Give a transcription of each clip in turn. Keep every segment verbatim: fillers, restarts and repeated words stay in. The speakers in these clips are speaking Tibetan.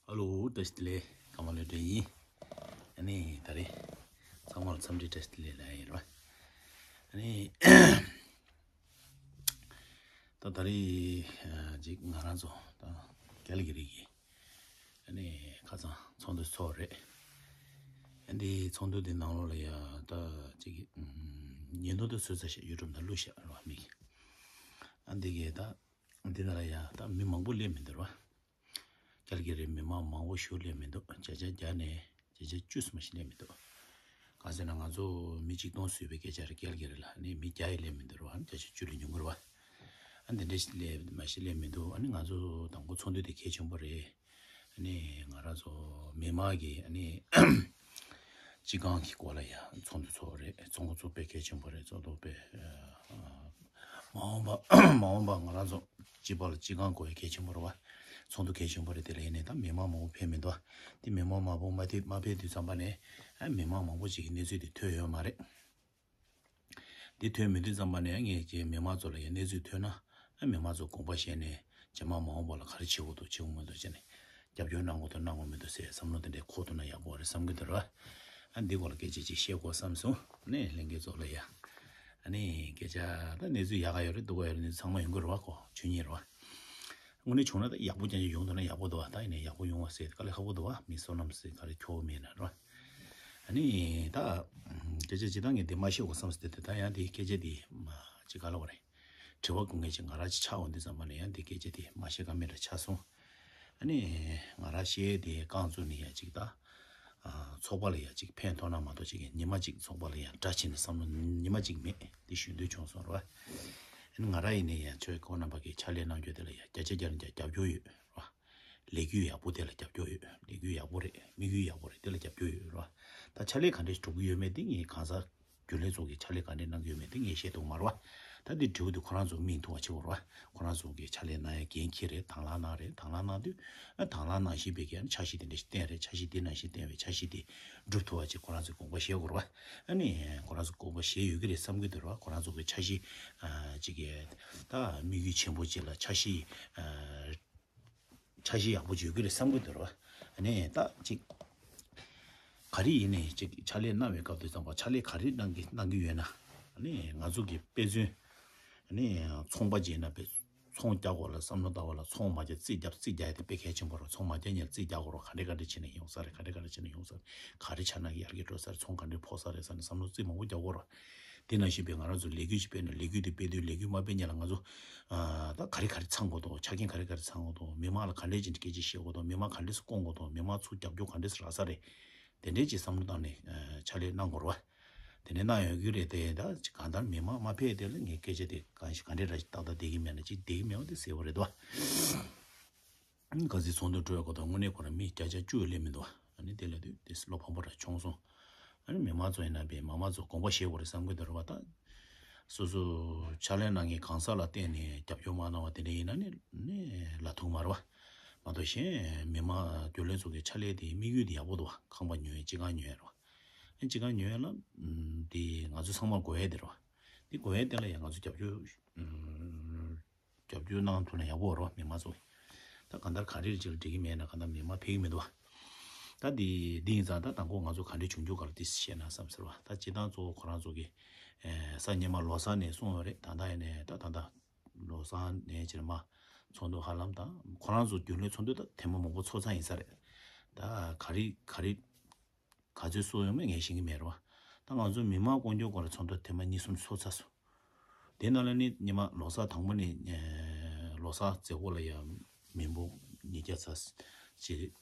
ཨ་ལོ། བཀྲ་ཤིས་བདེ་ལེགས། ཀརྨ་བློ་གྲོས་ཡིན། ཨ་ནི་ད་རེས་ཚང་མར་འཚམས་འདྲི་བཀྲ་ཤིས་བདེ་ལེགས་ལབ་ཡིན་རོ། ཨ་ནི་ད་ད་རེས་ཅིག་ང་རང་ཚོ་ད་ཀལ་གི་རི་གི་ཨ་ནི་ཁ་སང་ཚོགས་འདུ་ཚོགས་རེད། ཨ་འདི་ཚོགས་འདུ་འདི་ནང་ལོགས་ལ་ཡ་ད་ཅིག་ཉིན་ཐོ་ད་བཟོས་ཚར་ཤག་ཡུ་ཊུབ་ནང་བླུགས་ཤག་རོ་མིག་ཨ་འདི་གི་ད་འདི་ནང་ལ་ཡ་ད་མི་མང་པོ་སླེབས་མི་འདུག་རོ། ཀལ་གི་རི་མི་མང་མང་པོ་ཞིག་སླེབས་མི་འདུག་བརྒྱ་ཆ་བརྒྱ་ནས་བརྒྱ་ཆ་བཅུ་ཙམ་ཞིག་སླེབས་མི་འདུག་གང་ཟེར་ན་ང་ཚོ་མི་གཅིག་སྟོང་བཟོས་པའི་སྐད་ཆ་རེད། ཀལ་གི་རི་ལ་ནི་མི་བརྒྱ་ཡིས་སླེབས་མི་འདུག་རོ། བརྒྱ་ཆ་བཅུ་ལས་ཉུང་གི་རེད་བ། ཨ་འདི་འདྲ་ཞིག་སླེབས་མ་ཞིག་སླེབས་མི་འདུག་ཨ་ནི་ང་ཚོ་དང་པོ་ཚོགས་འདུ་དེ་གལ་ཆེན་པོ་རེད། ཨ་ནི་ང་རང་ཚོ་མི་མང་གི་ཨ་ནི་སྤྱི་ཁང་གི་སྐོར་ལ་ཡང་ཚོགས་འདུ་ཚོགས་རེད། ཚོགས་འདུ་ཚོགས་པའི་གལ་ཆེན་པོ་རེད། ཚོགས་འདུ་པའི་མ་འོངས་པ་མ་འོངས་པ་ང་རང་ཚོ་སྤྱི་པ་ལ་སྤྱི་ཁང་དགོས་ཡ་གལ་ཆེན་པོ་རེད་བ། ཚོགས་འདུ་གལ་ཆེན་པོ་རེད། དེ་ལ་ཡིན་ནའི་ད་མི་མང་མང་པོ་ཕེབས་མི་འདུག་དེ་མི་མང་མང་པོ་མ་ཕེབས་མ་ཕེབས་དུས་ཙམ་པ་ནས་ཨ་མི་མང་མང་པོ་ཅིག་གི་གནས་ཚུལ་དེ་ཐོས་ཡོད་མ་རེད། དེ་ཐོས་མི་དུས་ཙམ་པ་ནས་ངས་ཀྱི་མི་མང་ཚོ་ལ་ཡང་གནས་ཚུལ་ཐོས་ན་ཨ་མི་མང་ཚོ་དགོངས་པ་བཞེས་ནས་རྗེས་མ་མ་འོངས་པ་ལ་ག་རེ་བྱེད་དགོས་འདུག་བྱེད་དགོས་མི་འདུག་བྱས་ནས་རྒྱབ་སྐྱོར་གནང་དགོས་འདུག་གནང་དགོས་མི་འདུག་ཟེར་བསམ་བློ་དེ་འདྲའི་འཁོར་ཐུབ་ན་ཡག་པོ་རེད་བསམ་གྱི་འདུག་ར། ཨ་འདི་སྐོར་ལ་སྐད་ཆ་ཅིག་བཤད་དགོས་བསམ་སོང་ནས་ལྷན་རྒྱས་ཚོ་ལ་ཡ། ཨ་ནི་སྐད་ཆ་ད་གནས་ཚུལ་ཡག་ག་ཡོད་རེད་སྡུག་ག་ཡོད་རེད། གནས་ཚུལ་ཚང་མ་ཡོང་གི་རེད་བ། ཁོ་ཆོས་ཉིད་རེད་བ། དངོས་གནས་བྱུང་ན་ད་ཡག་པོ་རྐྱང་རྐྱང་ཡོང་འདུག་ན་ཡག་པོ་འདུག་བ། ད་ཡིན་ནའི་ཡག་པོ་ཡོང་བ་ཟེར་དཀའ་ལས་ཁག་པོ་འདུག་བ། མི་བསོད་ནམས་ཟེར་ག་རེ་ཁྱོ་བོ་མེད་ན་རོ། ཨ་ནི་ད་སྐད་ཆ་ཇི་ལྟར་ངས་འདི་མ་བཤད་གོ་བསམ་ཟེར་ཏེ་ད་ཡང་འདི་སྐད་ཆ་འདི་མ་ཅི་ག་ལ་བ་རེད། དྲི་བ་དགོས་ངེས་ཅིག་ང་རང་ཅིག་ཆགས་འོང་དུས་ཙམ་པ་ནས་ཡང་འདི་སྐད་ཆ་འདི་མ་བཤད་ཀ་མེད་འདྲ་ཆགས་སོང་། ཨ་ནི་ང་རང་བཤད་དེ་རྐང་བཙུགས་ནས་ཡང་ཅིག་ད། ཚོགས་པ་ལ་ཡང་ཅིག་ཕན་ཐོགས་ན་མ་གཏོགས་ཅིག་ཉི་མ་ཅིག་ཚོགས་པ་ལ་ཡང་དགྲ་བྱས་ནས་བསམ་བློ་ཉི་མ་ཅིག་མེད་དེ་ཞུ་འདོད་བྱུང་སོང་ར། ཨ་ནི་ང་རང་ཡིན་ནའི་ཡང་ཆོས་ཁོང་རྣམ་པ་གི་ཕྱག་ལས་གནང་རྒྱུ་དེ་ལ་ཡང་བརྒྱ་ཆ་བརྒྱ་ནས་བརྒྱ་རྒྱབ་སྐྱོར་ཡོད་ར། ལས་འགུལ་ཡག་པོ་དེ་ལ་རྒྱབ་སྐྱོར་ཡོད། ལས་འགུལ་ཡག་པོ་རེད། དམིགས་ཡུལ་ཡག་པོ་རེད། དེ་ལ་རྒྱབ་སྐྱོར་ཡོད་ར། ད་ཕྱག་ལས་ག་འདྲས་སྒྲུབ་ཀྱི་ཡོད་མེད་དེ་ངས་གང་ཟག་རྒྱུན་ལས་ཚོ་གི་ཕྱག་ལས་ག་འདྲས་གནང་གི་ཡོད་མེད་དེ་ངས་བཤད་ཐུབ་མ་རེད་བ། ད་དེ་འབྲས་བུ་དེ་ཁོ་རང་ཚོ་སྨིན་ཐུབ་པ་བྱེད་དགོས་རེད་བ། ཁོ་རང་ཚོ་གི་ཕྱག་ལས་གནང་ཡ་འགན་འཁྱེར་རེད། དང་བླངས་གནང་རེད། དང་བླངས་གནང་དུས་ཨ་དང་བླངས་གནང་བཞིན་པའི་གི་འཆར་གཞི་དེ་འདྲ་ཞིག་བཏིང་རེད། འཆར་གཞི་དེ་ནང་བཞིན་བཏིང་བའི་འཆར་གཞི་དེ་སྒྲུབ་ཐུབ་པ་ཅིག་ཁོ་རང་ཚོས་དགོངས་པ་བཞེས་དགོས་རེད་བ། ཨ་ནི་ཁོ་རང་ཚོ་དགོངས་པ་བཞེས་ཡོད་ཀྱི་རེད་བསམ་གྱི་འདུག་རེད་བ། ཁོ་རང་ཚོ་གི་འཆར་གཞི་ཨ་ཅིག་གི་ད་དམིགས་ཡུལ་ཆེན་པོ་ཅིག་ལ་འཆར་གཞི་ཨ། འཆར་གཞི་ཡག་པོ་ཅིག་ཡོད་ཀྱི་རེད་བསམ་གྱི་འདུག་ར། ཨ་ནི་ད་ཅིག་ག་རེ་ཡིན་ནའི་ཅིག་ཕྱག་ལས་གནང་བའི་སྐབས་དུ་ཙམ་པ་ཕྱག་ལས་ག་རེ་གནང་གི་གནང་གི་ཡོད་ན། ཨ་ནི་ང་ཚོ་གི་དཔེ་མཚོན། ཨ་ནི་ཚོང་པ་བྱས་ན་དཔེ་ཚོང་རྒྱག་དགོས་ལ་བསམ་བློ་བཏང་བ་ལ་ཚོང་མ་རྒྱག་རྩིས་རྒྱབ་རྩིས་རྒྱག་ཡ་དེ་དཔེ་གལ་ཆེན་པོ་རེད། ཚོང་མ་རྒྱག་ཉིན་ལ་རྩིས་རྒྱག་དགོས་རེད། ག་འདྲས་ག་འདྲས་བྱས་ན་ཡོང་ས་རེད། ག་འདྲས་ག་འདྲས་བྱས་ན་ཡོང་ས་རེད། ག་རེ་ཆ་ན་གི་ཡར་རྒྱས་འགྲོ་ས་རེད། ཚོང་ག་འདྲས་ཕོག་ས་རེད་ཟེར་ནས་བསམ་བློ་རྩིས་མང་པོ་རྒྱག་དགོས་རེད། དེ་ནང་བཞིན་པའི་ང་རང་ཚོ་ལས་འགུལ་ཞིག་སྤེལ་ནས་ལས་འགུལ་དེ་སྤེལ་དུས་ལས་འགུལ་མ་སྤེལ་སྔོན་ལ་ང་ཚོ་ཨ་ད་ག་རེ་ག་རེ་ཚང་དགོས་འདུག་ཆ་རྐྱེན་ག་རེ་ག་རེ་ཚང་དགོས་འདུག་མི་མང་ལ་ག་འདྲས་ཅིག་སྐད་ཆ་བཤད་དགོས་འདུག་མི་མང་ག་འདྲས་སེ་སྐོང་དགོས་འདུག་མི་མང་ཚོ་རྒྱབ་སྐྱོར་ག་འདྲས་སེ་རག་ས་རེད། དེ་འདྲས་ཅིག་བསམ་བློ་བཏང་ནས་ཨ་ཕྱག་ལས་གནང་དགོས་རེད་བ། དེ་འདྲས་གནང་ཡོང་གི་རེད་དེ། ད་ཅིག་གང་ལྟར་མི་མང་མ་ཕེབས་དེ་ལ་ངས་སྐད་ཆ་དེ་གང་ཞིག་ག་འདྲས་ར་ཞིག་ཏག་ཏག་བསྡད་ཀྱི་མེད་ན་ཅིག་བསྡད་ཀྱི་མེད་པ་དེ་གསལ་པོ་རེད་དོ། ག་ཚོད་ཚོགས་འདུ་གྲོལ་གོ་དང་དངོས་གནས་ཁོ་རང་མི་བརྒྱ་ཆ་བཅུ་སླེབས་མི་འདུག་ཨ་ནི་དེ་ལས་དུས་དེ་བློ་ཕམ་པོ་ར་བྱུང་སོང་། ཨ་ནི་མི་མང་ཚོ་ཡིན་ན་པའི་མ་མང་ཚོ་དགོངས་པ་བཞེས་དགོས་རེད་བསམ་གི་འདུག་རེད་བ། ད་སོ་སོ་ཕྱག་ལས་གནང་མཁན་གང་ཟག་ལ་བརྟེན་ནས་རྒྱབ་སྐྱོར་མ་གནང་བ་དེ་འདྲ་ཡིན་ན་ནི་ནི་ལ་ཐུག་མ་རེད་བ། མ་གཏོགས་གཞན་མི་མང་རྒྱུན་ལས་ཚོ་གི་ཕྱག་ལས་དེ་དམིགས་ཡུལ་དེ་ཡག་པོ་འདུག་བ། ཁང་པ་ཉོ་ཡས་སྤྱི་ཁང་ཉོ་ཡས་རེད་བ། ཨ་སྤྱི་ཁང་ཉོ་ཡས་ལ་དེ་ང་ཚོ་ཚང་མར་དགོས་ཡས་དེ་རེད་བ། དེ་དགོས་ཡས་དེ་ལ་ཡང་ང་ཚོ་རྒྱབ་སྐྱོར། རྒྱབ་སྐྱོར་གནང་ཐུབ་ན་ཡག་པོ་རེད་བ། མི་མང་ཚོ། ད་གང་ལྟར་ག་རེ་ཅིག་ལ་འགྲིག་གི་མེད་ན་གང་ལྟར་མི་མང་ཕེབས་ཀྱི་མི་འདུག་བ། ད་འདི་འདི་ཡིན་ཙང་ད་དང་པོ་ང་ཚོ་ག་འདྲས་བྱུང་རྒྱུ་ག་ལ་ཏིས་བཤད་ན་བསམ་ཟེར་བ། ད་སྤྱིར་བཏང་གཙོ་བོ་ཁོ་རང་ཚོ་གི་ས་སྔོན་མ་ལོ་གསར་ནས་གསུངས་ཡོད་རེད། ད་ལྟ་ཡིན་ནའི་ད་ད་ལྟ་ལོ་གསར་ནས་ཅིག་མ་ཚོགས་འདུ་ཧ་ལམ་ད་ཁོ་རང་ཚོ་རྒྱུན་ལས་ཚོགས་འདུ་ད་ཐེངས་མ་མང་པོ་ཚོགས་ཚར་ཡིན་ས་རེད། ད་ག་རེ་ག་རེ། ག་ཚོད་སོང་ཡོད་མེད་ངས་ཤེས་ཀྱི་མེད་རེད་བ། ད་ང་ཚོ་མི་མང་སྐོང་རྒྱུ་སྐོར་ལ་ཚོགས་འདུ་ཐེངས་མ་གཉིས་གསུམ་ཚོགས་ཚར་སོང་། དེ་ནང་ལ་ནི་སྔོན་མ་ལོ་གསར་དང་པོ་ནས་ལོ་གསར་མཛད་སྒོ་ལ་ཡང་མི་འབོར་ཉིས་བརྒྱ་ཙམ་ཅིག་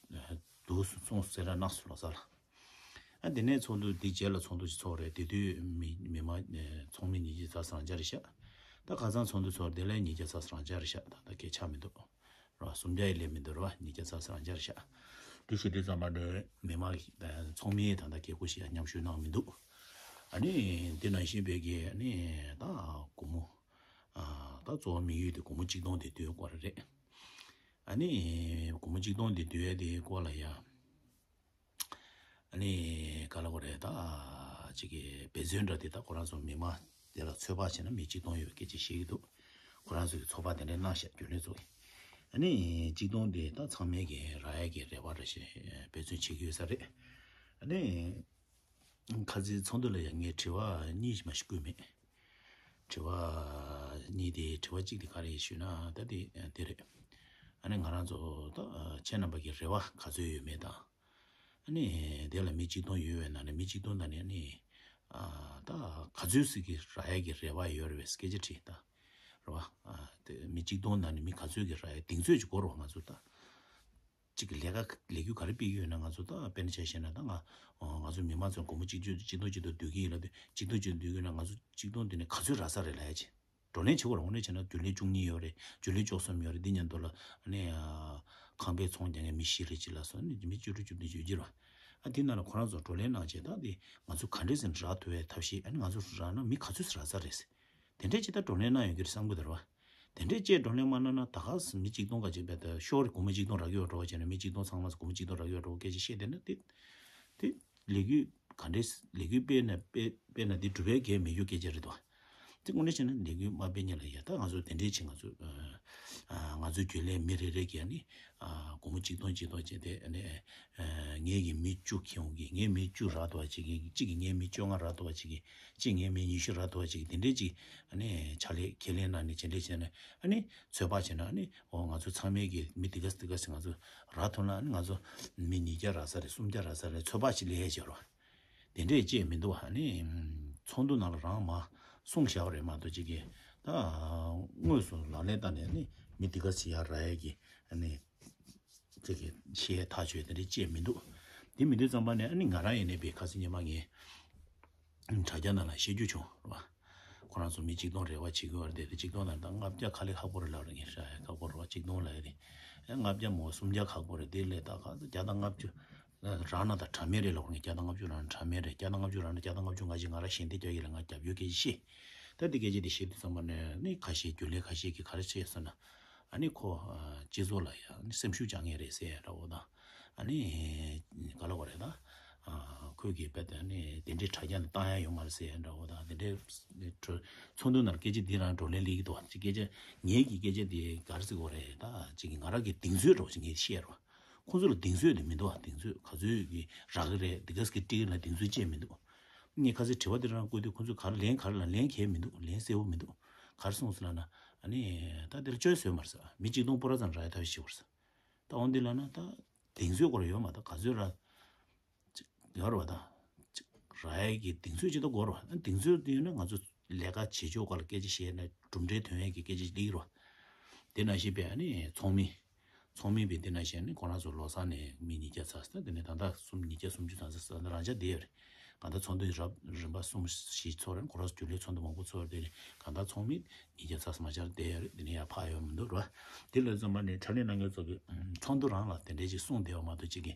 འདུག་སོང་ཟེར་ར་གནང་སོང་ལོ་གསར་ལ། ཨ་དེ་ནས་ཚོགས་འདུ་འདི་རྗེས་ལ་ཚོགས་འདུ་ཞིག་ཚོགས་རེད། དེ་དུས་མི་མི་མང་ཚོགས་མི་ཉིས་བརྒྱ་ཙམ་རང་འཇགས་རེད་ཤག་ད་ཁ་སང་ཚོགས་འདུ་ཚོགས་དེ་ལས་ཉིས་བརྒྱ་ཙམ་རང་འཇགས་རེད་ཤག་ད་ལྟ་སྐད་ཆ་མི་འདུག་རོ། སུམ་བརྒྱ་ཡི་ལས་མི་འདུག་རོ། ཉིས་བརྒྱ་ཙམ་ཙམ་རང་འཇགས་ཤག་དེ་བྱེད་དུས་ཙམ་པ་འདྲ་མི་མང་ཚོགས་མིའི་ད་ལྟ་བཀས་བཀོད་ཞིག་ཡང་མཉམ་ཞུགས་གནང་མི་འདུག་ཨ་ནི་དེ་ནང་བཞིན་པའི་གི་ཨ་ནི་ད་སྒོར་མོ་ཨ་ད་གཙོ་བོ་དམིགས་ཡུལ་དེ་སྒོར་མོ་གཅིག་སྟོང་དེ་བསྡུ་ཡ་སྐོར་རེད། ཨ་ནི་སྒོར་མོ་གཅིག་སྟོང་དེ་བསྡུ་ཡ་དེ་སྐོར་ལ་ཡང་། ཨ་ནི་ག་ལ་གོ་རེད། ད་ཅིག་གི་འབད་བརྩོན་འདྲ་དེ་ད་ཁོ་རང་ཚོ་མི་མང་དེ་ལ་ཚོད་དཔག་བྱས་ན་མི་གཅིག་སྟོང་ཡོད་སྐད་ཆ་བཤད་ཀྱི་འདུག་ཁོ་རང་ཚོ་གི་ཚོད་དཔག་དེ་འདྲ་གནང་ཤག་རྒྱུན་ལས་ཚོ་གི་ ཨ་ནི་གཅིག་སྟོང་དེ་ད་ཚང་མས་ཀྱི་རག་ཡས་ཀྱི་རེ་བ་རེ་བཞིན་འབད་བརྩོན་བྱེད་ཀྱི་ཡོད་ས་རེད། ཨ་ནི་ཁ་སང་ཚོགས་འདུ་ལ་ཡང་ངས་དྲི་བ་གཉིས་མ་ཞིག་བསྐུལ་མེད། དྲི་བ་གཉིས་དེ་དྲི་བ་གཅིག་དེ་ག་རེ་ཞུས་ན་ད་དེ་དེ་རེད། ཨ་ནི་ང་རང་ཚོ་ད་ཁྱེད་རྣམ་པ་གི་རེ་བ་ག་ཚོད་ཡོད་མེད་དང་། ཨ་ནི་དེ་ལ་མི་གཅིག་སྟོང་ཡོད་པའི་ནང་ནས་མི་གཅིག་སྟོང་ནང་ནས་ཨ་ནི་ཨ་ད་ག་ཚོད་ཟིག་གི་རག་ཡས་ཀྱི་རེ་བ་ཡོད་རེད་པས་སྐད་ཆ་དྲིས་ད། རེད་བ། ཨ་དེ་མི་གཅིག་སྟོང་ནང་ནས་མི་ག་ཚོད་ཀྱི་རག་ཡས་གདེང་ཚོད་ཅིག་དགོས་རེད་བ་ང་ཚོ་ད། གཅིག་གི་ལས་ཀ་ལས་འགུལ་ག་རེ་སྤེལ་གྱི་ཡོད་ན་ང་ཚོ་ད་དཔེར་ན་ཆ་བཞག་ན་ད་ང་ང་ཚོ་མི་མང་ཚོ་སྒོར་མོ་གཅིག་སྟོང་གཅིག་སྟོང་གཅིག་སྟོང་བསྡུ་གི་ཡིན་ལབ་དུས་གཅིག་སྟོང་གཅིག་སྟོང་བསྡུ་གི་ཡོད་ན་ང་ཚོ་གཅིག་སྟོང་འདི་ནས་ག་ཚོད་རག་ས་རེད་ལབ་ཡ་ཅིག་བགྲོ་གླེང་བྱེད་དགོས་རེད། དངོས་གནས་བྱས་ན་རྒྱུན་ལས་བཅུ་གཉིས་ཡོད་རེད། རྒྱུན་ལས་བཅུ་གསུམ་ཡོད་རེད། འདི་མཉམ་དུ་ལ་ཨ་ནི་ཨ་ཁང་པའི་ཚོང་རྒྱག་མཁན་མི་བཞི་རེད་ཅིག་ལ་སོགས་ནི་མི་བཅུ་དྲུག་བཅུ་བདུན་ཡོད་ཀྱི་རེད། ཨ་དེ་ནང་ལ་ཁོ་རང་ཚོ་བགྲོ་གླེང་གནང་བྱས་ད་དེ་ང་ཚོ་ག་འདྲས་ཟིན་རག་ཐུབ་པའི་ཐབས་ཤེས། ཨ་ནི་ང་ཚོ་རག་ན་མི་ག་ཚོད་རག་ས་རེད། དེ་འདྲས་ཅིག་ད་བགྲོ་གླེང་གནང་ཡོང་གི་རེད་བསམ་གི་འདུག་རེད་བ། དེ་འདྲས་ཅིག་བགྲོ་གླེང་མ་གནང་ན་ད་ག་སེ་མི་གཅིག་སྟོང་ག་ཅིག་བས་ད་ཤོར་སྒོར་མོ་གཅིག་སྟོང་རག་གི་ཡོད་འགྲོ་བ་བྱས་ན་མི་གཅིག་སྟོང་ཚང་མ་སྒོར་མོ་གཅིག་སྟོང་རག་གི་ཡོད་འགྲོ་བ་སྐད་ཆ་བཤད་བསྡད་ན་དེ་དེ་ལས་འགུལ་ག་འདྲས་ལས་འགུལ་སྤེལ་ན་སྤེལ་སྤེལ་ན་དེ་འགྲུབ་པའི་གལ་མི་ཡོད་སྐད་ཆ་རེད་དོ། དེ་དངོས་གནས་བྱས་ན་ལས་འགུལ་མ་སྤེལ་སྔོན་ལ་ཡ་ད་ང་ཚོ་དེ་འདྲས་ཅིག་ང་ཚོ་ཨ་ང་ཚོ་རྒྱུན་ལས་མི་རེ་རེ་གིས་ཨ་ནི་ཨ་སྒོར་མོ་གཅིག་སྟོང་གཅིག་སྟོང་བྱས་ཏེ་ཨ་ནི་ཨ་ངེད་ཀྱི་མི་བཅུ་ཁེ་འོང་གི་ངའི་མི་བཅུ་རག་ཐུབ་པ་ཅིག་གི་གཅིག་གིས་ངའི་མི་བཅོ་ལྔ་རག་ཐུབ་པ་ཅིག་གི་གཅིག་ངའི་མི་ཉི་ཤུ་རག་ཐུབ་པ་ཅིག་གི་དེ་འདྲས་ཅིག་ཨ་ནི་ཕྱག་ལས་ཁས་ལེན་གནང་ནས་དེ་འདྲས་བྱས་ན་ཨ་ནི་ཚོད་དཔག་བྱས་ན་ཨ་ནི་འོ་ང་ཚོ་ཚང་མས་ཀྱི་མི་དེ་ག་དེ་ག་ཞིག་ང་ཚོ་རག་ཐུབ་ན་ཨ་ནི་ང་ཚོ་མི་ཉིས་བརྒྱ་རག་ས་རེད། སུམ་བརྒྱ་རག་ས་རེད། ཚོད་དཔག་ཅིག་ལས་ཡས་བྱས་རོགས། དེ་འདྲས་བཅས་མི་འདུག་ཨ་ནི་ཚོགས་འདུ་ནང་ལ་རང་མ་གསུངས་བཞག་པ་རེད་མ་གཏོགས་ཅིག་གི་ད་དངོས་སུ་ལག་ལེན་བསྟར་ནས་ཨ་ནི་མི་དེ་ག་ཞིག་ཡར་རག་ཡས་ཀྱི་ཨ་ནི་ཅིག་གི་ཤེས་ཐག་ཆོད་དེ་འདྲས་བཅས་མི་འདུག་དེ་མི་འདུག་ཙམ་པ་ནས་ཨ་ནི་ང་རང་ཡིན་ནའི་བས་ཁ་སང་ཉི་མ་ངས་དྲ་རྒྱ་ནང་ལ་བཤད་རྒྱུ་བྱུང་རེད་བ། ཁོ་རང་ཚོ་མི་གཅིག་སྟོང་རེ་བ་བྱེད་ཀྱི་ཡོད་རེད་དེ་གཅིག་སྟོང་ནང་ད་ལྔ་བརྒྱ་ག་ལེ་ཁག་པོ་རེད་ལབ་རེད། ངས་ཤ་ཡ་ཁག་པོ་རེད་བ། གཅིག་སྟོང་ལབ་ཡ་དེ་ལྔ་བརྒྱ་མོ་སུམ་བརྒྱ་ཁག་པོ་རེད། དེ་ལས་ད་ག་ཚོད་བརྒྱ་དང་ལྔ་བཅུ་རག་ན་ད་དྲ་མེད་རེད་ལབ་རེད། ངས་བརྒྱ་དང་ལྔ་བཅུ་རག་ན་དྲ་མེད་རེད། བརྒྱ་དང་ལྔ་བཅུ་རག་ན་བརྒྱ་དང་ལྔ་བཅུ་ང་ཅིག་ང་རང་ཞལ་འདེབས་རྒྱག་གི་ལ་ང་རྒྱབ་སྐྱོར་སྐད་ཆ་བཤད། ད་དེ་སྐད་ཆ་དེ་བཤད་དུས་ཙམ་པ་ནས་ནི་ཁ་ཤས་རྒྱུན་ལས་ཁ་ཤས་ཀྱིས་ག་རེ་བྱས་ཟེར་ན། ཨ་ནི་ཁོ་ཨ་སྤྱི་ཚོགས་ལ་ཡང་ནི་སེམས་ཤུགས་བཅང་མཁན་རེད་ཟེར་ཡ་འདྲ་བོ་དང་། ཨ་ནི་ག་ལ་བ་རེད་ད། ཨ་ཁོས་ཀྱིས་རྦད་དེ་ཨ་ནི་དེ་འདྲའི་དྲ་རྒྱ་ནས་བཏང་ཡ་ཡོད་མ་རེད་ཟེར་ཡ་འདྲ་བོ་དང་དེ་འདྲའི་ཚོགས་འདུ་ནང་སྐད་ཆ་འདི་རང་བགྲོ་གླེང་སླེབས་ཀྱི་འདུག་ཅིག་སྐད་ཆ་ངེད་ཀྱི་སྐད་ཆ་འདི་ག་རེ་ཟེར་དགོས་རེད་ད། ཅིག་ང་རང་གི་གདེང་ཚོད་འདྲ་བོ་ཅིག་ངས་བཤད་རོགས། ཁོང་ཚོ་ལ་གདེང་ཚོད་དེ་མི་འདུག་ཨ། གདེང་ཚོད་ག་ཚོད་ཀྱི་རག་གི་རེད་འདི་ག་ཟེར་གི་སྤྲད་ཀྱི་ན་གདེང་ཚོད་ཅིག་མི་འདུག་ངས་ཁ་སང་དྲི་བ་འདི་རང་བཀོད་དུས་ཁོང་ཚོས་ག་རེ་ལན་ག་རེ་ལ་ལན་གལ་མི་འདུག་ལན་གསལ་པོ་མི་འདུག་ག་རེ་གསུངས་སོང་ལབ་ན་ཨ་ནི་ད་དེ་ལ་བཅོས་བཟོས་མ་རེད་ཟེར། མི་གཅིག་སྟོང་པོ་ར་ཙམ་རག་ཡ་ཐབས་ཤེས་བྱེད་དགོས་རེད་ཟེར། ད་འོ་འདི་ལབ་ན་ད་གདེང་ཚོད་སྐོར་ཡོད་མ་ད་ག་ཚོད་རག་ཡོད་རེད་བ་ད། རག་ཡ་གི་གདེང་ཚོད་ཅིག་ད་དགོས་རེད་བ། གདེང་ཚོད་དེ་ཡོད་ན་ང་ཚོ་ལས་ཀ་བྱེད་ཕྱོགས་སྐོར་ལ་སྐད་ཆ་བཤད་ན་གྲུབ་འབྲས་ཐོན་ཡ་གི་སྐད་ཆ་ཅིག་སླེབས་ཀྱི་རེད་བ། དེ་ནང་བཞིན་པའི་ཨ་ནི་ཚོགས་མི། ཚོགས་མི་པས་དེ་ནང་བཞིན་ནི་ཁོ་རང་ཚོ་ལོ་གསར་ནས་མི་ཉིས་བརྒྱ་ཚར་ཟེར། དེ་ནས་ད་ལྟ་གསུམ་ཉིས་བརྒྱ་སུམ་ཅུ་ཙམ་ཟེར་ཟེར་ན་རང་འཇགས་བསྡད་ཡོད་རེད། གང་ལྟར་ཚོགས་འདུ་རབ་རིམ་པ་གསུམ་བཞི་ཚོགས་རེད། ཁོ་རང་ཚོ་རྒྱུན་ལས་ཚོགས་འདུ་མང་པོ་ཚོགས་རེད། དེ་ནས་གང་ལྟར་ཚོགས་མི་ཉིས་བརྒྱ་ཚར་ཙམ་མ་ཚར་བསྡད་ཡོད་རེད། དེ་ནས་ཡར་འཕར་ཡོད་མི་འདུག་རེད་བ། དེ་ལས་ཙམ་པ་ནས་ཕྱག་ལས་གནང་མཁན་ཚོ་གི་ཚོགས་འདུ་རང་ལ་དེ་འདྲའི་ཅིག་གསུངས་བསྡད་པ་མ་གཏོགས་ཅིག་གི་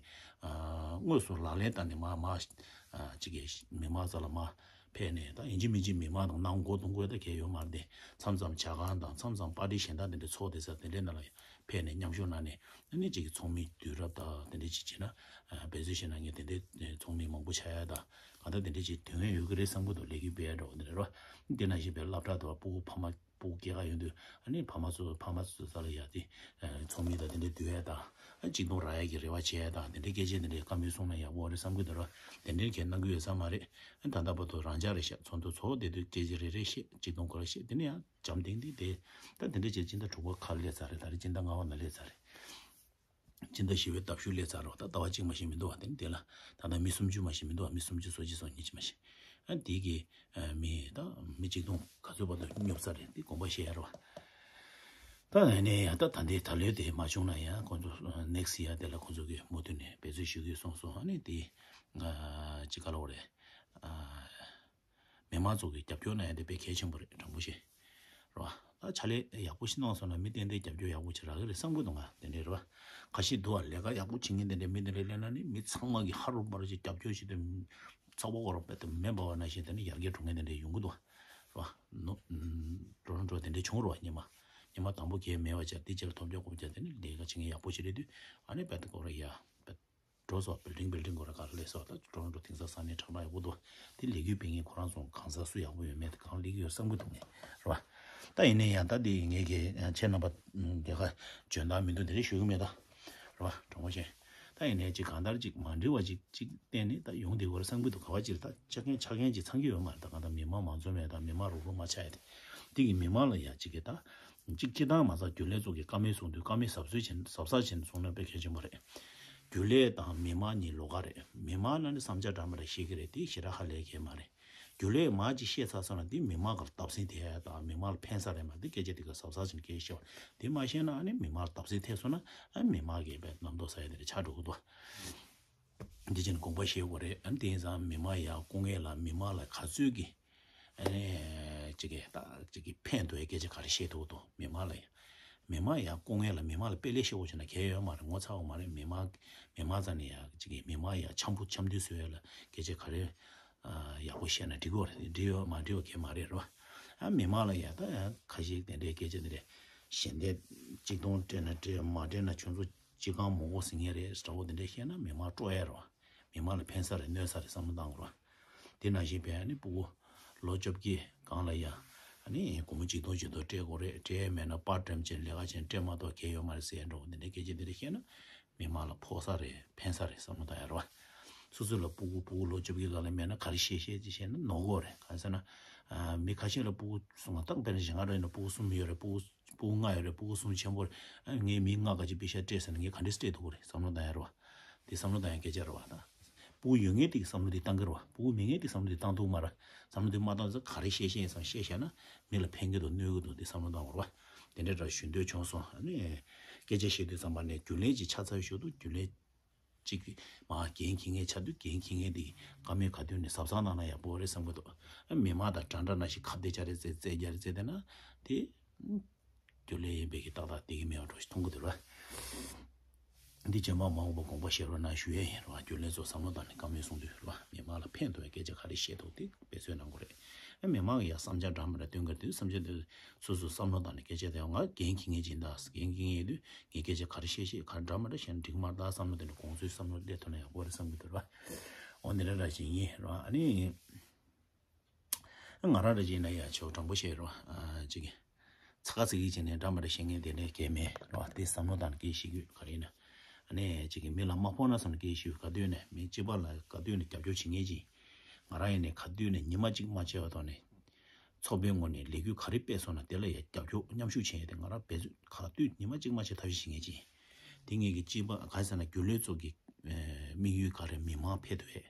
དངོས་སུ་ལག་ལེན་བསྟར་ནས་མར་མར་ཅིག་གི་མི་མང་རྩ་ལ་མར་ཕེབས་ནས་ད་ཡིན་གཅིག་མིན་གཅིག་མི་མང་དང་གནང་དགོས་གཏོང་དགོས་ད་གལ་ཡོད་མ་རེད་དེ། མཚམས་མཚམས་ཇ་ཁང་དང་མཚམས་མཚམས་པར་ཊི་གཞན་དག་དེ་འདྲ་ཚོགས་བསྡད་ས་དེ་འདྲའི་ནང་ལ་ཕེབས་ནས་མཉམ་ཞུགས་གནང་ནས་ཨ་ནི་གཅིག་གི་ཚོགས་མི་དུས་རབས་དང་དེ་འདྲ་ཅིག་བྱས་ན་འབད་རྩོལ་བྱས་ན་ངས་དེ་འདྲའི་ཚོགས་མི་མང་པོ་ཆགས་ཡ་དང་གང་ལྟར་དེ་འདྲ་ཅིག་དོན་ཡོད་ཀྱི་རེད་བསམ་གྱི་འདུག་ལས་འགུལ་སྤེལ་ཡ་འདྲ་བོ་དེ་འདྲ་རེད་བ། དེ་ནང་བཞིན་པའི་སློབ་གྲྭ་དང་ཕྲུ་གུ་ཕ་མ། སྤུ་གུ་སྐྱེས་ཀ་ཡོང་དུས་ཨ་ནི་ཕ་མ་ཚོ་ཕ་མ་ཚོ་ས་ལ་ཡ་དེ་ཚོགས་མི་དང་དེ་འདྲའི་འདུས་ཡས་དང་གཅིག་མཐོང་རག་ཡས་ཀྱི་རེ་བ་བྱེད་ཡས་དང་དེ་འདྲའི་སྐད་ཆ་དེ་འདྲའི་བཀའ་མོལ་གསུངས་ན་ཡག་པོ་རེད་བསམ་གྱི་འདུག་ར། དེ་འདྲའི་གས་གནང་གི་ཡོད་ས་མ་རེད། ད་ལྟ་བར་དུ་རང་འཇགས་རེད་ཤག་ཚོགས་འདུ་ཚོགས་བསྡད་དུས་སྐད་ཆ་རེ་རེ་བཤད་གཅིག་མཐོང་ཁོ་ར་བཤད་དེ་ནས་ཡང་འཇམ་ཐིང་ཐིང་དེ་ད་དེ་འདྲའི་བྱས་སྤྱི་ཟླ་དྲུག་པ་ཁ་སླེབས་ཚར་རེད། ད་རེས་སྤྱི་ཟླ་ལྔ་པ་ནང་སླེབས་ཚར་རེད། སྤྱི་ཟླ་བཞི་པའི་ཟླ་ཤུལ་སླེབས་ཚར་རོགས། ད་ཟླ་བ་གཅིག་མ་ཞིག་མི་འདུག་བ། དེ་ནི་དེ་ལ་ད་ལྟ་མི་སུམ་ཅུ་མ་ཞིག་མི་འདུག་བ། མི་སུམ་ཅུ་སོ་གཅིག་སོ་གཉིས་ཅིག་མ་ཞིག་ཨ་དེ་གི་ཨ་མི་ད་མི་གཅིག་སྟོང་ག་ཚོད་བར་དུ་སྙོབ་ས་རེད། དེ་དགོངས་པ་བཞེས་ཡ་རོགས། ད་ཨ་ནི་ཡ་ད་ད་འདི་ད་ལོའི་དེ་མ་བྱུང་ན་ཡང་ཁོང་ཚོ་ནེག་སི་ཡ་དེ་ལ་ཁོང་ཚོ་གི་མུ་མཐུད་ནས་འབད་རྩོལ་ཞུ་གི་སོང་སོང་། ཨ་ནི་དེ་ཅི་ག་ལ་འོ་རེད། མི་མང་ཚོ་གི་རྒྱབ་སྐྱོར་གནང་ཡ་དེ་དཔེ་གལ་ཆེན་པོ་རེད། དྲང་པོ་བཤད། རེད་བ། ད་ཕྱག་ལས་ཡག་པོ་ཞིག་གནང་སོང་ན་མི་ཏན་ཏན་རྒྱབ་སྐྱོར་ཡག་པོ་ཅིག་རག་གི་རེད་བསམ་གི་འདུག་ང་དེ་འདྲའི་རེད་བ། ཁ་ཤས་འདུག་བ། ལས་ཀ་ཡག་པོ་བྱེད་མཁན་དེ་འདྲའི་མི་དེ་འདྲའི་སླེབས་ན་ནི་མི་ཚང་མ་གི་ཧ་རུ་པ་རུ་ཅིག་རྒྱབ་སྐྱོར་བྱེད་དུས་ཚགས་པ་འོ་ར་དཔེ་དེ་མེ་འབར་བ་ནང་བཞིན་དེ་ནི་ཡར་རྒྱས་འགྲོ་མཁན་དེ་འདྲའི་ཡོང་གི་འདུག་བ། རེད་བ། ནོ། འགྲོ་རུ་འགྲོ་དེ་འདྲའི་བྱུང་རེད་བ། སྙེ་མ། སྙེ་མ་དང་པོ་གས་མེད་བ་ཅག་དེ་ཅིག་ལ་ཐོབ་རྒྱག་གོ་བ་ཅག་དེ་ནི་ལས་ཀ་བྱེད་མཁན་ཡག་པོ་ཞིག་རེད་དུས་ཨ་ནི་དཔེ་དེ་ཀོ་ར་ཡ་དཔེ། འགྲོ་སོང་བ། བིལ་ཌིང་བིལ་ཌིང་སྐོར་ལ་ག་རེ་སླེབས་སོང་། ད་ཊོ་རོན་ཊོ་དེང་སང་ས་གནས་དྲང་གནས་ཡག་པོ་འདུག་དེ་ལས་འགུལ་སྤེལ་མཁན་ཁོ་རང་ཚོ་གང་ཟག་སུ་ཡག་པོ་ཡོད་མེད་དེ་གང་སླེབས་ཀྱི་ཡོད་བསམ་གྱི་འདུག་ངས། རེད་བ། ད་ཡིན་ནའི་ཡང་ད་འདི་ངེད་ཀྱི་ཁྱེད་རྣམ་པ་དེ་ག་འཇོན་ཐང་མི་འདུག་དེ་རིགས་ཞུ་གི་མེད་ད། རེད་བ། དྲང་པོ་བཤད། ད་ཡིན་ནའི་ཅིག་གང་ལྟར་ཅིག་མ་འགྲིག་པ་ཅིག་ཅིག་བསྟན་ནས་ད་ཡོང་བསྡད་ཡོད་རེད་བསམ་གྱི་འདུག་ག་བ་ཅིག་ད་ཆ་མཁན་ཆ་མཁན་ཅིག་ཚང་གི་ཡོད་མ་རེད། ད་གང་ལྟར་མི་མང་མང་ཚོགས་མེད་ད་མི་མང་རུག་རུག་མ་ཆགས་ཡ་དེ། དེ་གི་མི་མང་ལ་ཡ་ཅིག་གི་ད། ཅིག་སྤྱི་བཏང་མ་ཚད་རྒྱུན་ལས་ཚོ་གི་བཀའ་མོལ་གསུང་དུས་བཀའ་མོལ་ཟབ་ཟོས་བྱས་ཟབ་ཟབ་བྱས་ནས་གསུང་ན་དཔེ་གལ་ཆེན་པོ་རེད། རྒྱུན་ལས་དང་མི་མང་གཉིས་ལོགས་ཀ་རེད། མི་མང་ལ་ནི་བསམ་འཆར་འདྲ་མི་འདྲ་བཤད་ཀྱི་རེད། དེ་ཞེ་དྲག་ཧ་ལས་ཀྱི་མ་རེད། རྒྱུན་ལས་མང་ཅིག་བཤད་ཚར་སོང་ན་དེ་མི་མང་གར་བརྡབ་གསིག་དེ་དང་མི་མང་ལ་ཕན་ས་རེད་མ་རེད། དེ་སྐད་ཆ་དེ་ག་ཟབ་ཟབ་བྱས་ནས་སྐད་ཆ་བཤད་པ་དེ་མ་བཤད་ན་ཨ་ནི་མི་མང་ལ་བརྡབ་གསིག་ཐེབས་སོང་ན་ཨ་མི་མང་གི་བས་རྣམ་རྟོག་ཟ་ཡ་དེ་རེད་ཆགས་འགྲོ་གི་འདུག་འདི་བྱས་ནས་དགོངས་པ་བཞེས་དགོས་རེད། ཨ་ནི་དེ་ཡིན་ཙང་མི་མང་ཡར་བསྐོ་མཁན་ལ་མི་མང་ལ་ག་ཚོད་ཀྱི་ཨ་ནི་ཅིག་གི་ད་ཅིག་གི་ཕན་ཐོགས་ཡ་སྐད་ཆ་ག་རེ་བཤད་ཐུབ་འདུག་མི་མང་ལ་ཡ། མི་མང་ཡར་བསྐོ་མཁན་ལ་མི་མང་ལ་དཔེ་ལེགས་བཤད་དགོས་བྱུང་ན་གལ་ཡོད་མ་རེད། ངོ་ཚ་བ་མ་རེད། མི་མང་མི་མང་རྩ་ནས་ཡ་ཅིག་གི་མི་མང་ཡར་འཆམ་པོ་འཆམ་མཐུན་བཟོ་ཡ་ལ་སྐད་ཆ་ག་རེ་ཨ་ཡག་པོ་བཤད་ན་འགྲིག་གི་རེད། འགྲིག་ཡོད་མ་འགྲིག་ཡོད་གལ་མ་རེད་རོ། ཨ་མི་མང་ལ་ཡ་ད་ཡ་ཁ་ཤས་དེ་འདྲའི་སྐད་ཆ་དེ་འདྲ་ཞལ་འདེབས་གཅིག་སྟོང་སྤྲད་ན་སྤྲད་མ་སྤྲད་ན་ཁྱོད་ཚོ་ཅི་གང་མང་པོ་ཟིན་ངེས་རེད་འདྲ་པོ་དེ་འདྲ་བཤད་ན་མི་མང་སྤྲོ་ཡ་རོ། མི་མང་ལ་ཕན་ས་རེད་གནོད་ས་རེད་བསམ་བློ་བཏང་དགོས་རོ། དེ་ནང་བཞིན་བས་ནི་ཕྲུ་གུ་ལོ་བཅོ་བརྒྱད་སྒང་ལ་ཡ་ཨ་ནི་སྒོར་མོ་ཆིག་སྟོང་ཆིག་སྟོང་སྤྲད་དགོས་རེད། སྤྲད་ཡ་མེད་ན་པར་ཊེམ་བྱས་ལས་ཀ་བྱས་སྤྲད་མ་གཏོགས་གལ་ཡོད་མ་རེད་ཟེར་འགྲོ་འདི་འདྲའི་སྐད་ཆ་འདི་འདྲ་བཤད་ན་མི་མང་ལ་ཕོག་ས་རེད་ཕན་ས་རེད་བསམ་བློ་བཏང་ཡ་རེད་བ། སོ་སོ་ལ་ཕྲུ་གུ་ཕྲུ་གུ་ལོ་བཅོ་བརྒྱད་སྒང་ལ་མེད་ན་ག་རེ་བཤད་བཤད་ཅིག་བཤད་ན་ནོར་གི་རེད། གང་ཟེར་ན་མི་ཁ་ཤས་ལ་ཕྲུ་གུ་སུ་ང་ཏག་དཔེར་ན་བཞག་ང་རང་ཡིན་ན་ཕྲུ་གུ་གསུམ་ཡོད་རེད། ཕྲུ་གུ་ཕྲུ་གུ་ལྔ་ཡོད་རེད། ཕྲུ་གུ་གསུམ་ཆེན་པོ་རེད། ཨ་ངས་མི་ལྔ་ག་ཅིག་པེ་ཤ་སྤྲད་ཟེར་ན་ངས་ག་འདྲས་སྤྲད་ཐུབ་ཀྱི་རེད་བསམ་བློ་བཏང་ཡ་རེད་བ། དེ་བསམ་བློ་བཏང་ཡ་སྐད་ཆ་རེད་བ་ད། ཕྲུ་གུ་ཡོད་མཁན་དེ་གི་བསམ་བློ་དེ་བཏང་གི་རེད་བ། ཕྲུ་གུ་མེད་མཁན་དེ་བསམ་བློ་དེ་བཏང་ཐུབ་མ་རེད། བསམ་བློ་དེ་མ་བཏང་ཚེ་ག་རེ་བཤད་བཤད་ཡིན་བསམ་བཤད་བཤད་ན་མི་ལ་ཕན་གི་འདུག་གནོད་གི་འདུག་དེ་བསམ་བློ་བཏང་དགོས་རེད་བ། དེ་འདྲ་འདྲ་ཞུ་འདོད་བྱུང་སོང་། ཨ་ནི་སྐད་ཆ་བཤད་དུས་ཙམ་པ་ནས་རྒྱུན་ལས་ཀྱི་ཆ་ཚང་ཞུ་འདུག་རྒྱུན་ལས་གཅིག་མ་འགན་འཁྱེར་མཁན་ཆགས་དུས་འགན་འཁྱེར་མཁན་དེ་བཀའ་མོལ་ག་དུས་ནས་གཟབ་གཟབ་གནང་ན་ཡག་པོ་རེད་བསམ་གི་འདུག་ཨ་མི་མང་དང་འདྲ་འདྲ་ནང་བཞིན་ཁ་བརྡ་བྱ་རེད་ཟེར་རྩེད་རྒྱ་རེད་ཟེར་དེ་ན་དེ་རྒྱུན་ལས་ཡིན་པའི་གི་ཏག་ཏག་བསྡད་ཀྱི་མེད་པ་འདྲ་ཞིག་མཐོང་གི་འདུག་ར། འདི་རྗེས་མ་མ་འོངས་པ་དགོངས་པ་བཞེས་རོགས་གནང་ཞུ་ཡས་ཡིན་ར། རྒྱུན་ལས་ཚོ་བསམ་བློ་བཏང་ནས་བཀའ་མོལ་གསུང་དུས་ར་མི་མང་ལ་ཕན་ཐོགས་པའི་སྐད་ཆ་ག་རེ་བཤད་ཐུབ་དེ་འབད་བརྩོན་གནང་དགོས་རེད། ཨ་མི་མང་གི་ཡ་བསམ་འཆར་འདྲ་མི་འདྲ་བཏོན་གར་དུས་བསམ་འཆར་དེ་སོ་སོ་བསམ་བློ་བཏང་ནས་སྐད་ཆ་དེ་ང་འགན་འཁྱེར་མཁན་ཅིག་ཡིན་ད། འགན་འཁྱེར་མཁན་ཡིན་དུས་ངས་སྐད་ཆ་ག་རེ་བཤད་བཤད་ག་རེ་འདྲ་མི་འདྲ་བཤད་ན་འགྲིག་མ་རེད་ད་བསམ་བློ་དེ་འདྲ་དགོངས་ཚུལ་བསམ་བློ་སླེབས་ཐུབ་ན་ཡག་པོ་རེད་བསམ་གྱི་འདུག་ར། འོ་འདི་འདྲ་འདྲ་ཞིག་ཡིན་ར། ཨ་ནི་ང་རང་འདྲ་ཞིག་ཡིན་ན་ཡ་ཆོག་དྲང་པོ་བཤད་རོགས་ཨ་ཅིག་ཚ་ཁ་ཚིག་གི་བྱས་ནས་འདྲ་མི་འདྲ་བཤད་མཁན་དེ་འདྲ་གལ་མེད་ར། དེ་བསམ་བློ་བཏང་ནས་སྐད་བཤད་རྒྱུ་ག་རེ་ཡིན་ན། ཨ་ནི་ཅིག་གི་མི་ལ་མ་ཕོག་ན་བསམ་ནས་སྐད་བཤད་ག་དུས་ནས་མི་གཅིག་པ་ལ་ག་དུས་ནས་རྒྱབ་སྐྱོར་བྱེད་མཁན་ཅིག་ཡིན། ང་རང་ཡིན་ནས་ག་དུས་ནས་ཉི་མ་གཅིག་མ་བྱས་པ་ཐོག་ནས་ཚོགས་པའི་ངོས་ནས་ལས་འགུལ་ག་རེ་སྤེལ་སོང་ན་དེ་ལ་ཡ་རྒྱབ་སྐྱོར་མཉམ་ཞུགས་བྱེད་ཡས་དེ་ང་རང་འབད་རྩོལ་ག་དུས་ཉི་མ་གཅིག་མ་བྱས་ཐབས་ཤེས་བྱེད་མཁན་ཅིག་ཡིན། དེ་ངེད་ཀྱི་གཅིག་པ་ག་རེ་ཟེར་ན་རྒྱུན་ལས་ཚོ་གི་དམིགས་ཡུལ་ག་རེ་མི་མང་ཕེབས་ཐུབ་ཡས།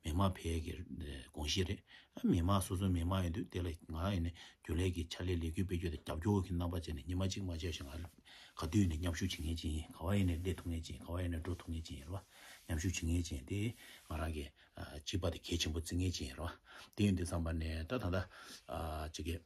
མི་མང་ཕལ་གྱི་དགོངས་གཞི་རེད། མི་མང་སོ་སོ་མི་མང་ཡིན་དུས་དེ་ལ་ང་ཡིན་ནས་རྒྱུན་ལས་ཀྱི་ཕྱག་ལས་ལས་འགུལ་སྤེལ་རྒྱུ་དང་རྒྱབ་སྐྱོར་གྱི་རྣམ་པ་བྱས་ནས་ཉི་མ་གཅིག་མ་བྱས་ཤིང་ང་ག་དུས་ནས་མཉམ་ཞུགས་བྱེད་མཁན་ཅིག་ཡིན། ག་བ་ཡིན་ནས་སླེབས་ཐུབ་མཁན་ཅིག་ཡིན། ག་བ་ཡིན་ནས་འགྲོ་ཐུབ་མཁན་ཅིག་ཡིན་རེད་བ། མཉམ་ཞུགས་བྱེད་མཁན་ཅིག་ཡིན། དེ་ང་རང་གི་གཅིག་པ་དེ་གལ་ཆེན་པོ་བརྩི་མཁན་ཅིག་ཡིན་རེད་བ། དེ་ཡིན་དུས་ཙམ་པ་ནས་ད་ད་ལྟ་གཅིག་གི་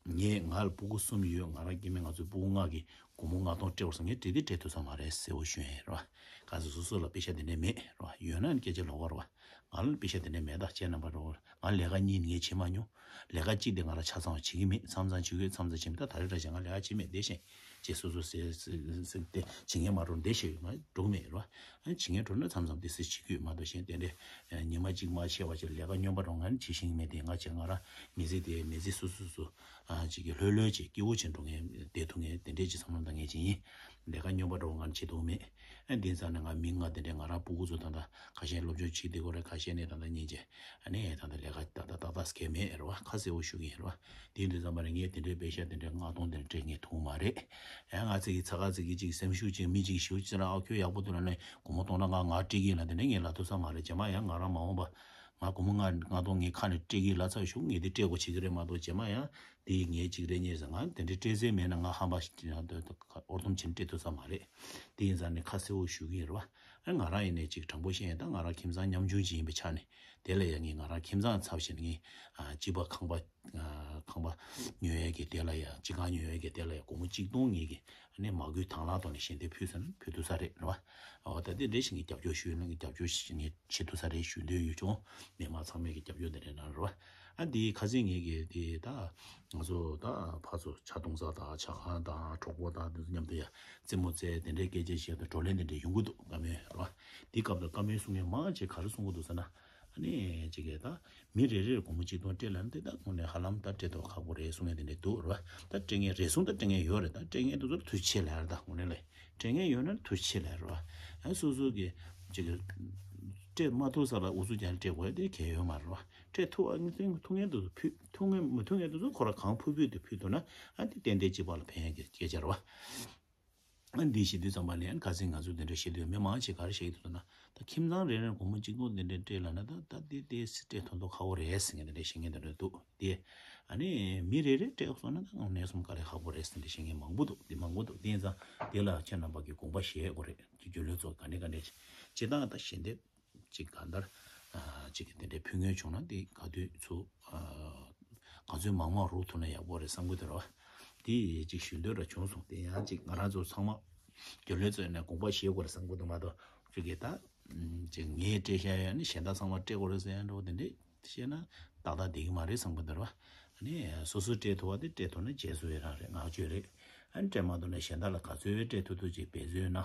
ངས་ང་ལ་སྤུ་གུ་གསུམ་ཡོད། ང་རང་སྐྱེ་དམན་ང་ཚོའི་སྤུ་གུ་ལྔ་གི་སྒོར་མོ་ལྔ་སྟོང་སྤྲད་དགོས་སོང་། ངས་སྤྲད་དེ་སྤྲད་ཐུབ་ས་མ་རེད་གསལ་པོ་ཞུ་ཡིན་རེད་བ། གང་ཟེར་སོ་སོ་ལ་པེ་ཤ་དེ་འདྲ་མེད་རེད་བ། ཡོད་ན་ནི་སྐད་ཆ་ལོགས་ཀ་རེད་བ། ང་ལ་པེ་ཤ་དེ་འདྲ་མེད། ད་ཁྱེད་རྣམ་པ་རེད་བ། ང་ལས་ཀ་གཉིས་ངས་བྱེད་མ་མྱོང་། ལས་ཀ་གཅིག་དེ་ང་རང་ཆ་ཚང་བ་བྱེད་ཀྱི་མེད། མཚམས་མཚམས་བྱེད་ཀྱི་ཡོད། མཚམས་མཚམས་བྱེད་མེད། ད་ད་རེས་ད་ཆ་ང་ལས་ཀ་བྱེད་མེད་བསྡད་ཤེས། ཅེས་སོ་སོ་ཟེར་ཟེར་ཟེར་ཏེ་བྱེད་མཁན་མ་འགྲོ་བསྡད་ཤེས་ཡོད་མ་འགྲོ་མེད་རེད་བ། ཨ་བྱེད་མཁན་འགྲོ་ན་མཚམས་མཚམས་དེ་སེ་བྱེད་ཀྱི་ཡོད་མ་གཏོགས་གཞན་དེ་འདྲ་ཉི་མ་གཅིག་མ་བྱས་པ་ཅིག་ལས་ཀ་སྨྱོན་པ་འགྲོ་ང་ནི་བྱེད་ཤེས་ཀྱི་མེད། དེ་ང་བྱས་ང་རང་མི་ཚེ་དེ་མི་ཚེ་སོ་སོ་སོ། ཨ་ཅིག་གི་ལྷོད་ལྷོད་ཅིག་སྐྱིད་པོ་ཅིག་འགྲོ་མཁན་བསྡད་ཐུབ་མཁན་དེ་འདྲས་ཅིག་བསམ་བློ་བཏང་མཁན་ཅིག་ཡིན། ལས་ཀ་སྨྱོན་པ་འགྲོ་ང་བྱེད་ཐུབ་མེད། ཨ་དེ་ཙང་ནས་ང་མི་ང་དེ་འདྲས་ང་རང་སྤུ་གུ་ཚོ་ད་ལྟ་ཁ་ཤས་སློབ་སྦྱོང་བྱེད་བསྡད་ཀྱི་ཡོད་རེད། ཁ་ཤས་ནས་ད་ལྟ་ཉིན་བྱེད་ཨ་ནས་ད་ལྟ་ལས་ཀ་ད་ལྟ་ཏག་ཏག་སྐད་མེད་རེད་བ། ཁ་གསལ་པོ་ཞུ་གི་ཡིན་རེད་བ། དེ་དུས་ཙམ་པ་རེད། ངས་དེ་འདྲས་པེ་ཤ་དེ་འདྲས་ལྔ་སྟོང་དེ་འདྲས་སྤྲད་མཁན་ཐུག་མ་རེད། ཡང་ང་ཚོ་གི་ཚ་ཁ་ཚིག་གི་ཅིག་སེམས་ཤུགས་ཅིག་མི་ཅིག་ཞུ་ཅི་ར་ཨ་ཁྱོད་ཡག་པོ་འདུག་ལ་ནས་སྒོར་མོ་སྟོང་ཕྲག་ལྔ་ང་སྤྲད་ཀྱི་ཡིན་ལ་དེ་འདྲས་ངས་ལབ་ཐུབ་ས་མ་རེད། རྗེས་མ་ཡང་ང་རང་མ་འོངས་པ། ང་སྒོར་མོ་ལྔ་ལྔ་སྟོང་ངའི་ཁ་ནས་སྤྲད་ཀྱི་ལབ་ཚར་ཞུ། ངས་དེ་སྤྲད་དགོས་བྱེད་ཀྱི་རེད་མ་གཏོགས་རྗེས་མ་ཡང་དེ་ངའི་གཅིག་རེད་གཉིས་ཟེར་ང་དེ་འདྲའི་སྤྲད་སྲོལ་མེད་ན་ང་ཧམ་པ་ཞིག་ཡང་དེ་ཨོར་ཐུམ་བྱིན་སྤྲད་ཐུབ་ས་མ་རེད། དེ་ཡིན་ཙང་ནི་ཁ་གསལ་པོ་ཞུ་གི་ཡིན་རེད་བ། ཨ་ང་རང་ཡིན་ནའི་ཅིག་དྲང་པོ་བཤད་ཡིན་ད་ང་རང་ཁྱིམ་ཚང་ཉམ་ཆུང་ཅིག་ཡིན་པའི་ཆ་ནས་དེ་ལ་ཡང་ངས་ང་རང་ཁྱིམ་ཚང་ཚབ་བྱས་ནས་ངས་ཨ་སྤྱི་པ་ཁང་པ་ཨ་ཁང་པ་ཉོ་ཡས་ཀྱི་དེ་ལ་ཡང་སྤྱི་ཁང་ཉོ་ཡས་ཀྱི་དེ་ལ་ཡང་སྒོར་མོ་གཅིག་སྟོང་ངེད་ཀྱི་ཨ་ནི་མ་དགོས་དང་བླངས་ཐོག་ནས་ཞལ་འདེབས་ཕུལ་ཟེར་ན་ཕུལ་ཐུབ་ས་རེད་རེད་བ། འོ་ད་དེ་འདྲ་ཞིག་ངས་རྒྱབ་སྐྱོར་ཞུས་ན་ངས་རྒྱབ་སྐྱོར་ཞིག་ངས་བྱེད་ཐུབ་ས་རེད་ཞུ་འདོད་ཡོད་ཀྱང་མི་མང་ཚང་མས་ཀྱི་རྒྱབ་སྐྱོར་དེ་འདྲ་གནང་རོགས། ཨ་འདི་ཁ་སང་ངེད་ཀྱི་དེ་ད་ང་ཚོ་ད་ཕར་ཚུར་ཇ་བཏུང་ས་དང་ཇ་ཁང་དང་གྲོགས་པོ་དང་འདི་ཚོ་མཉམ་དུ་ཡ་རྩེད་མོ་རྩེ་དེ་འདྲའི་སྐད་ཆ་བཤད་དང་བགྲོ་གླེང་དེ་འདྲ་ཡོང་གི་འདུག་བཀའ་མོལ་རོ། དེ་སྐབས་ལ་བཀའ་མོལ་གསུང་མཁན་མང་ཆེ་ག་རེ་གསུང་གི་འདུག་ཟེར་ན། ཨ་ནི་ཅིག་གི་ད་མི་རེ་རེར་སྒོར་མོ་གཅིག་སྟོང་སྤྲད་ལབ་ན་དེ་ད་དངོས་གནས་ཧ་ལམ་ད་སྤྲད་ཐུབ་ཁག་པོ་རེད་གསུང་ཡ་དེ་འདྲ་འདུག་རེད་བ། ད་སྤྲད་མཁན་རེ་ཟུང་ད་སྤྲད་མཁན་ཡོད་རེད། ད་སྤྲད་མཁན་དེ་ཚོར་ཐུགས་རྗེ་ཆེ་ལབ་ཡ་རེད། ད་དངོས་གནས་ལས་སྤྲད་མཁན་ཡོད་ན་ཐུགས་རྗེ་ཆེ་ལབ་ཡ་རེད་བ། ཨ་སོ་སོ་གི་ཅིག་གི་སྤྲད་མ་ཐུབ་ས་ལ་ཨུ་ཚུགས་རྒྱག་ནས་སྤྲད་དགོས་ཡ་དེ་གལ་ཡོད་མ་རེད་བ། སྤྲད་ཐུབ་ཨ་ནི་ཐུབ་མཁན་དེ་ཚོ་ཕུལ། ཐུབ་མཁན་མི་ཐུབ་མཁན་དེ་ཚོ་ཁོ་རང་གང་ཕུལ་ཕུལ་དུ་ཕུལ་ཐུབ་ན་ཨ་དེ་ཏན་ཏན་གཅིག་པ་ལ་ཕན་ཡ་གི་སྐད་ཆ་རེད་བ། ཨ་འདི་བཤད་དུས་ཙམ་པ་ནས་ཨ་ཁ་སང་ང་ཚོ་དེ་འདྲ་བཤད་དུས་མི་མང་ཆེ་ག་རེ་བཤད་ཀྱི་འདུག་ཟེར་ན། ད་ཁྱིམ་ཚང་རེ་རེར་སྒོར་མོ་གཅིག་སྟོང་དེ་འདྲ་སྤྲད་ལབ་ན་ད་ད་དེ་དེ་སྤྲད་ཐུབ་མདོག་ཁ་པོ་རེད་ཟེར་མཁན་དེ་འདྲ་བཤད་མཁན་དེ་འདྲ་འདུག་དེ། ཨ་ནི་མི་རེ་རེ་སྤྲད་སོང་ན་ད་དངོས་གནས་སོང་དཀའ་ལས་ཁག་པོ་རེད་ཟེར་འདྲ་བཤད་མཁན་མང་པོ་འདུག་དེ་མང་པོ་འདུག་དེ་ཡིན་ཙང་དེ་ལ་ཁྱེད་རྣམ་པ་གིས་དགོངས་པ་བཞེས་དགོས་རེད། རྒྱུས་ལོན་ཚོགས་ག་ནས་ག་ནས་བྱེད་སྟངས་ད་ཞལ་འདེབས། ཅིག་གང་ལྟར། ཨ་ཅིག་དེ་འདྲའི་ཕུལ་མཁན་བྱུང་ན་དེ་ག་དུས་ཚུགས། ཨ་ག་ཚོད་མང་མང་རུག་ཐུབ་ན་ཡག་པོ་རེད་བསམ་གི་འདུག་ར་བ། དེ་ཅིག་ཞུ་འདོད་ར་བྱུང་སོང་། དེ་ཡང་ཅིག་ང་རང་ཚོ་ཚང་མ་རྒྱུན་ལས་ཚོ་ཡིན་ན་དགོངས་པ་བཞེས་དགོས་རེད་བསམ་གི་འདུག་མ་གཏོགས་ཅིག་གི་ད། ཅིག་ངས་སྤྲད་བཞག་ཡོད་ནི་གཞན་དག་ཚང་མ་སྤྲད་དགོས་རེད་ཟེར་ཡ་འདྲ་བོ་དེ་འདྲས་བཤད་ན་ཏག་ཏག་བསྡད་ཀྱི་མ་རེད་བསམ་གི་འདུག་ར་བ། ཨ་ནི་སོ་སོས་སྤྲད་ཐུབ་པ་དེ་སྤྲད་ཐུབ་ན་རྗེས་སུ་ཡི་རང་རེད། བསྔགས་བརྗོད་རེད། ཨ་ནི་སྤྲད་མ་ཐུབ་ན་གཞན་དག་ལ་ག་ཚོད་སྤྲད་ཐུབ་ཐུབ་ཅིག་འབད་བརྩོན་གནང་།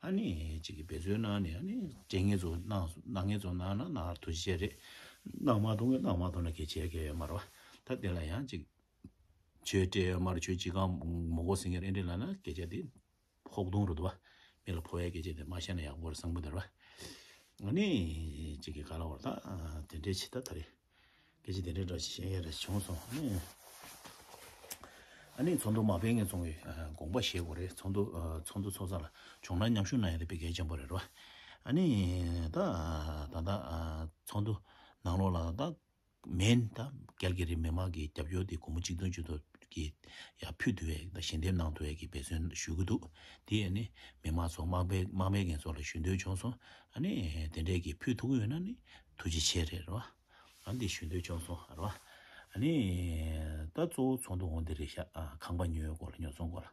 ཨ་ནི་གཅིག་གིས་འབད་བརྩོན་གནང་ནས་ཨ་ནི་སྤྲད་མཁན་ཚོ་གནང་སོང་། གནང་མཁན་ཚོ་གནང་ན་གནང་བར་ཐུགས་རྗེ་ཆེ་རེད། གནང་མ་ཐུབ་མཁན་གནང་མ་ཐུབ་ན་གལ་ཆེ་གལ་ཡོད་མ་རེད་བ། ད་དེ་ལ་ཡང་གཅིག་ཁྱོད་སྤྲད་ཡོད་མ་རེད། ཁྱོད་ཅི་གང་མི་དགོས་ཟེར་མཁན་རེད་འདྲ་ལབ་ན་སྐད་ཆ་དེ་ཕོག་དུང་རེད་འདུག་བ། མི་ལ་ཕོག་ཡ་སྐད་ཆ་དེ་མ་བཤད་ན་ཡག་པོ་རེད་བསམ་གི་འདུག་ར་བ། ཨ་ནི་གཅིག་གིས་ག་ལ་བར་ད་དེ་འདྲའི་ཆེ་ད་ད་རེད། སྐད་ཆ་དེ་འདྲའི་འདྲ་ཞིག་བཤད་ཡ་རེ་བྱུང་སོང་། ཨ་ནི་ཨ་ནི་ཚོགས་འདུ་མ་ཕེབས་མཁན་ཚོ་གིས་དགོངས་པ་བཞེས་དགོས་རེད། ཚོགས་འདུ་ཚོགས་འདུ་ཚོགས་ས་ལ་བྱུང་ན་མཉམ་ཞུགས་གནང་ཡ་དེ་དཔེ་གལ་ཆེན་པོ་རེད་རོ། ཨ་ནི་ད་ད་ད་ཚོགས་འདུ་ནང་ལོགས་ལ་ད་མེན་ད་ཀལ་གི་རི་མི་མང་གི་རྒྱབ་སྐྱོར་དེ་སྒོར་མོ་གཅིག་སྟོང་གཅིག་སྟོང་གི་ཡར་ཕུལ་ཐུབ་ཡ་ད་ཞལ་འདེབས་གནང་ཐུབ་ཡ་གི་འབད་བརྩོན་ཞུ་གི་འདུག་དེ་ཨ་ནི་མི་མང་ཚོ་དམག་དཔོན་དམག་མི་རྒན་ཚོ་ལ་ཞུ་འདོད་བྱུང་སོང་། ཨ་ནི་དེ་འདྲས་ཀྱི་ཕུལ་ཐུབ་ཀྱི་ཡོད་ན་ནི་ཐུགས་རྗེ་ཆེ་རེད་རོ། ཨ་འདི་ཞུ་འདོད་བྱུང་སོང་རོ། ཨ་ནི་ད་གཙོ་བོ་ཚོགས་འདུ་འོང་འདི་རེད་ཤག་ཨ་ཁང་པ་ཉོ་ཡ་སྐོར་ལ་ཉོ་ཚོང་སྐོར་ལ།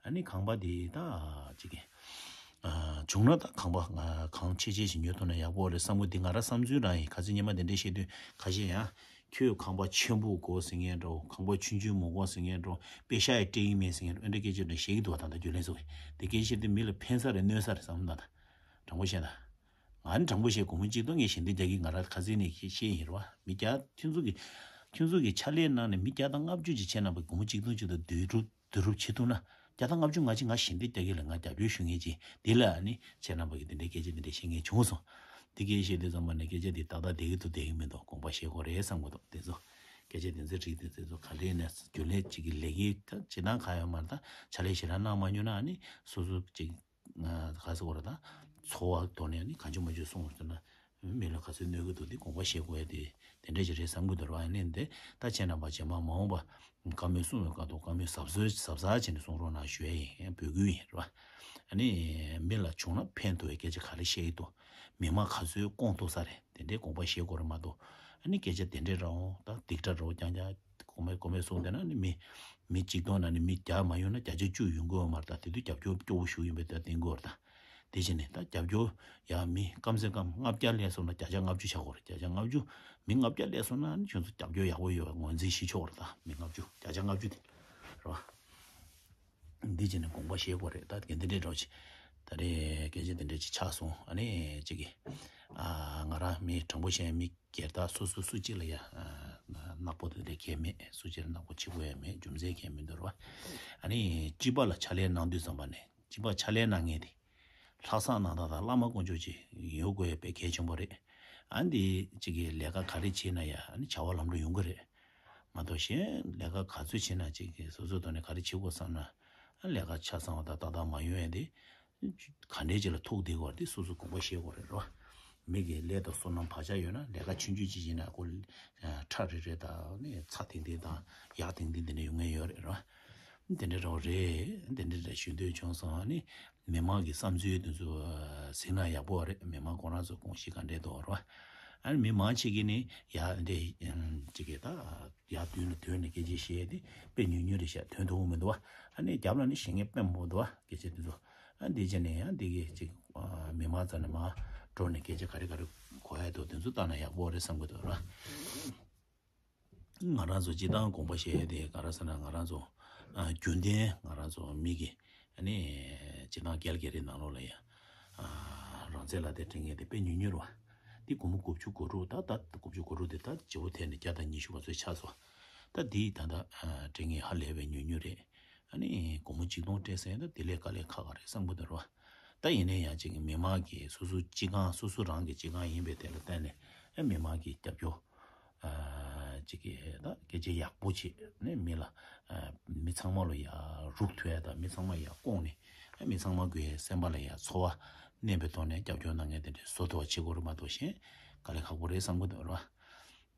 ཨ་ནི་ཁང་པ་འདི་ད་ཅིག་གི་ཨ་བྱུང་ན་ད་ཁང་པ་ང་གང་ཆེ་ཆེ་ཞིག་ཉོ་ཐུབ་ན་ཡག་པོ་རེད་བསམ་གི་འདི་ང་རང་བསམ་ཚུལ་རང་ཡིན། ཁ་སང་ཉི་མ་འདི་འདྲས་བཤད་དུས་ཁ་ཤས་ཡང་ཁྱོད་ཁང་པ་ཆེན་པོ་དགོས་ཟེར་མཁན་འདྲ་བོ། ཁང་པ་ཆུང་ཆུང་མི་དགོས་ཟེར་མཁན་འདྲ་བོ། པེ་ཤ་ཡི་སྤྲད་ཀྱི་མེད་ཟེར་མཁན་འདྲ་བོ། ཨེ་འདྲ་སྐད་ཆ་འདྲ་བཤད་ཀྱི་འདུག་བ། ད་ལྟ་རྒྱུན་ལས་ཚོ་གིས་དེ་སྐད་ཆ་དེ་མི་ལ་ཕན་ས་རེད་གནོད་ས་རེད་བསམ་ན་ད་དྲང་པོ་བཤད་ན། ང་ནི་དྲང་པོ་བཤད། སྒོར་མོ་གཅིག་སྟོང་ངས་ཞལ་འདེབས་རྒྱག་གི་ང་རང་ཁ་སང་ནས་ཤེས་ཤེས་ཡིན་རེད་བ། མི་བརྒྱ་ཁྱོད་ཚོ་གི་ཁྱོད་ཚོ་གི་ཕྱག་ལས་གནང་ནས་མི་བརྒྱ་དང་ལྔ་བཅུ་ཅིག་ཁྱེད་རྣམ་པ་སྒོར་མོ་གཅིག་སྟོང་གཅིག་དང་བསྡུ་རུབ་བསྡུ་རུབ་བྱེད་ཐུབ་ན་བརྒྱ་དང་ལྔ་བཅུ་ང་ཅིག་ང་ཞལ་འདེབས་རྒྱག་གི་ལ་ང་རྒྱབ་སྐྱོར་ཞུ་མཁན་ཅིག་དེ་ལ་ནི་ཁྱེད་རྣམ་པ་གི་དེ་འདྲའི་སྐད་ཆ་དེ་འདྲ་བཤད་མཁན་བྱུང་སོང་། དེ་སྐད་བཤད་དུས་ཙམ་པ་ནས་སྐད་ཆ་དེ་ཏག་ཏག་བསྡད་ཀྱི་འདུག་བསྡད་ཀྱི་མི་འདུག་དགོངས་པ་བཞེས་དགོས་རེད་བསམ་གྱི་འདུག་དེ་ཚོ་སྐད་ཆ་དེ་ཚོ་རིགས་དེ་ཚོ་ག་ལེར་ནས་རྒྱུན་ལས་ཅིག་གི་ལས་ཀའི་ད་བྱེད་སྟངས་ག་ཡོད་མ་རེད། ད་ཕྱག་ལས་ཞེ་དྲག་གནང་མ་མྱོང་ན་ནི་སོ་སོ་ཅིག་ག་ཟེར་བ་རེད། ད་འཚོ་བ་དོར་ནས་ནི་གང་བྱུང་མང་བྱུང་གསུངས་ཟེར་ན་མི་ལ་ག་ཚོད་གནོད་ཀྱི་འདུག་དེ་དགོངས་པ་བཞེས་དགོས་ཡ་དེ་དེ་འདྲ་ཞིག་རེད་བསམ་གྱི་འདུག་ར་བ། ཡིན་ནའི་འདི་ད་ཁྱེད་རྣམ་པ་རྗེས་མ་མ་འོངས་པ་བཀའ་མོལ་གསུང་བའི་སྐབས་དུ་བཀའ་མོལ་གཟབ་གཟབ་གཟབ་གཟབ་བྱས་ནས་གསུང་རོགས་གནང་ཞུ་ཡ་ཡིན། འབོད་སྐུལ་ཡིན་ར་བ། ཨ་ནི་མི་ལ་བྱུང་ན་ཕན་ཐོགས་པའི་སྐད་ཆ་ག་རེ་བཤད་ཀྱི་འདུག་མི་མང་ག་ཚོད་སྐོང་ཐུབ་ས་རེད། དེ་འདྲའི་དགོངས་པ་བཞེས་དགོས་རེད་མ་གཏོགས་ཨ་ནི་སྐད་ཆ་དེ་འདྲའི་རང་ད་སྡིག་གྲ་རོ་རྐྱང་རྐྱང་དགོས་མེད་དགོས་མེད་གསུངས་བསྡད་ན་ནི་མི་མི་གཅིག་སྟོང་ནང་ནས་མི་བརྒྱ་མ་ཡོང་ན་བརྒྱ་ཆ་བཅུ་ཡོང་གི་ཡོད་མ་རེད། ད་དེ་དུས་རྒྱབ་སྐྱོར་སྐྱོ་བོ་ཞིག་ཡིན་པའི་ད་བསྟན་གྱི་ཡོད་རེད། ད་དེ་བྱས་ནས་ད་རྒྱབ་སྐྱོར་ཡ་མི་སྐམ་སེ་སྐམ་ལྔ་བརྒྱ་སླེབས་སོང་ན་བརྒྱ་ཆ་ལྔ་བཅུ་ཆགས་དགོས་རེད། བརྒྱ་ཆ་ལྔ་བཅུ་མི་ལྔ་བརྒྱ་སླེབས་སོང་ན་ཁྱོད་ཚོ་རྒྱབ་སྐྱོར་ཡག་པོ་ཡོད་པ་ངོས་འཛིན་ཞིག་ཆོག་རེད། ད་མི་ལྔ་བཅུ་བརྒྱ་ཆ་ལྔ་བཅུ་དེ་རེད་བ། འདི་བྱས་ནས་དགོངས་པ་བཞེས་དགོས་རེད། ད་དེ་འདི་འདྲའི་འདྲ་བོ་ཅིག་ད་རེས་སྐད་ཆ་འདི་འདྲ་ཅིག་ཆགས་སོང་། ཨ་ནི་ཅིག་གི་ཨ་ང་རང་མི་དྲང་པོ་བཤད་མི་སྒེར་བདག་སོ་སོ་སུ་གཅིག་ལ་ཡ་ནག་པོ་དེ་འདྲ་གང་ཡང་མེད། སུ་གཅིག་ལ་ནག་པོ་ཆེ་པོ་ཡང་མེད། རྒྱུ་མཚན་གང་ཡང་མི་འདུག་ར་བ། ཨ་ནི་སྤྱི་པ་ལ་ཕྱག་ལས་གནང་དུས་ཙམ་པ་ནས་སྤྱི་པ་ཕྱག་ལས་གནང་མཁན་དེ་ལྷག་བསམ་རྣམ་དག་དང་བླ་མ་དཀོན་མཆོག་ཅིག་ཡོད་དགོས་ཡ་དཔེ་གལ་ཆེན་པོ་རེད། ཨ་འདི་གཅིག་གི་ལས་ཀ་ག་རེ་བྱེད་ན་ཡ་ཨ་ནི་བྱ་བ་ལམ་འགྲོ་ཡོང་གི་རེད། མ་གཏོགས་གཞན་ལས་ཀ་ག་ཚོད་བྱེད་ན་གཅིག་གི་སོ་སོའི་ཐོག་ནས་ག་རེ་བྱེད་དགོས་བསམ་ན་ཨ་ལས་ཀ་ཆ་ཚང་བ་དང་ཏག་ཏག་མ་ཡོང་ཡ་དེ་ག་འདྲའི་ཅིག་ལ་ཐུག་བསྡད་དགོས་རེད། དེ་སོ་སོ་དགོངས་པ་བཞེས་དགོས་རེད་རོ། མི་གི་ལས་དང་བསོད་ནམས་བག་ཆགས་ཡོད་ན་ལས་ཀ་ཆུང་ཆུང་ཅིག་བྱེད་ན་ཁོ་ཁྲ་རེ་རེ་དང་ནི་ཚ་ཐིང་ཐིང་དང་ཡག་ཐིང་ཐིང་དེ་འདྲ་ཡོང་ངེས་ཡོད་རེད་རོ། དེ་འདྲ་རོ་རེད། དེ་འདྲ་རེད་ཞུ་འདོད་བྱུང་སོང་། ཨ་ནི་མི་མང་གི་བསམ་ཚུལ་དེ་ཚོ་གཟིགས་ན་ཡག་པོ་རེད། མི་མང་ཁོ་རང་ཚོ་དགོངས་གཞི་ག་འདྲས་འདུག་རོ། ཨ་ནི་མི་མང་ཆེ་གི་ནི་ཡ་འདྲས་ཅིག་གི་ད་ཡར་མདུན་ལ་དོན་ནས་སྐད་ཆ་བཤད་ཡས་དེ་དཔེ་ཉུང་ཉུང་རེད་ཤག་དོན་དུ་མི་འདུག་བ། ཨ་ནི་རྒྱབ་ལ་ནི་བཤད་མཁན་དཔེ་མང་པོ་འདུག་བ། སྐད་ཆ་དེ་ཚོ་ཨ་འདི་བྱས་ནས་ཡང་འདི་གི་ཅིག་མི་མང་རྩ་ནས་མར་འགྲོ་ནས་སྐད་ཆ་ག་རེ་ག་རེ་གོ་ཡ་འདུག་དེ་ཚོ་བལྟ་ན་ཡག་པོ་རེད་བསམ་གི་འདུག་ར། ང་རང་ཚོ་སྤྱི་བཏང་དགོངས་པ་བཞེས་ཡ་དེ་ག་རེ་ཟེར་ན་ང་རང་ཚོ་རྒྱུན་ལྡན་ང་རང་ཚོ་མི་གི་ཨ་ནི་སྤྱི་བཏང་རྒྱལ་རྒྱལ་རིགས་ནང་ལོགས་ལ་ཡང་རང་བཙན་ལ་དེ་དྲན་མཁན་དེ་དཔེ་ཉུང་ཉུང་རེད་བ། འདི་སྒོར་མོ་དགུ་བཅུ་གོ་དྲུག་ད་ད་དགུ་བཅུ་གོ་དྲུག་དེ་ད་བརྗེ་པོ་ཐེབས་ནས་བརྒྱ་དང་ཉི་ཤུ་བ་ཚོ་ཆགས་སོང་། ད་འདི་ད་ད་སྤྲད་ངེས་ཧ་ལས་པའི་ཉུང་ཉུང་རེད། ཨ་ནི་སྒོར་མོ་གཅིག་སྟོང་སྤྲད་ཟེར་ཡང་ད་དེ་ལས་དཀའ་ལས་ཁག་ག་རེད་བསམ་གི་འདུག་རོ། ད་ཡིན་ན་ཡང་ཅིག་མི་མང་གིས་སོ་སོ་སྤྱི་ཁང་སོ་སོ་རང་གི་སྤྱི་ཁང་ཡིན་པའི་དེ་ལ་བརྟེན་ནས་ཨ་མི་མང་གིས་རྒྱབ་སྐྱོར་ཨ་ཅིག་གིས་ད་སྐད་ཆ་ཡག་པོ་བྱས་ནས་མི་ལ་ཨ་མི་ཚང་མ་ལ་ཡ་རུག་ཐུབ་ཡ་དང་མི་ཚང་མ་ཡ་བསྐོངས་ནས་ཨ་མི་ཚང་མ་གི་སེམས་པ་ལ་ཡ་ཚོར་བ་བསྣན་པའི་ཐོག་ནས་རྒྱབ་སྐྱོར་གནང་མཁན་དེ་འདྲའི་བཟོ་ཐུབ་པ་བྱེད་དགོས་རེད་མ་གཏོགས་གཞན་དཀའ་ལས་ཁག་པོ་རེད་བསམ་གི་འདུག་རོ།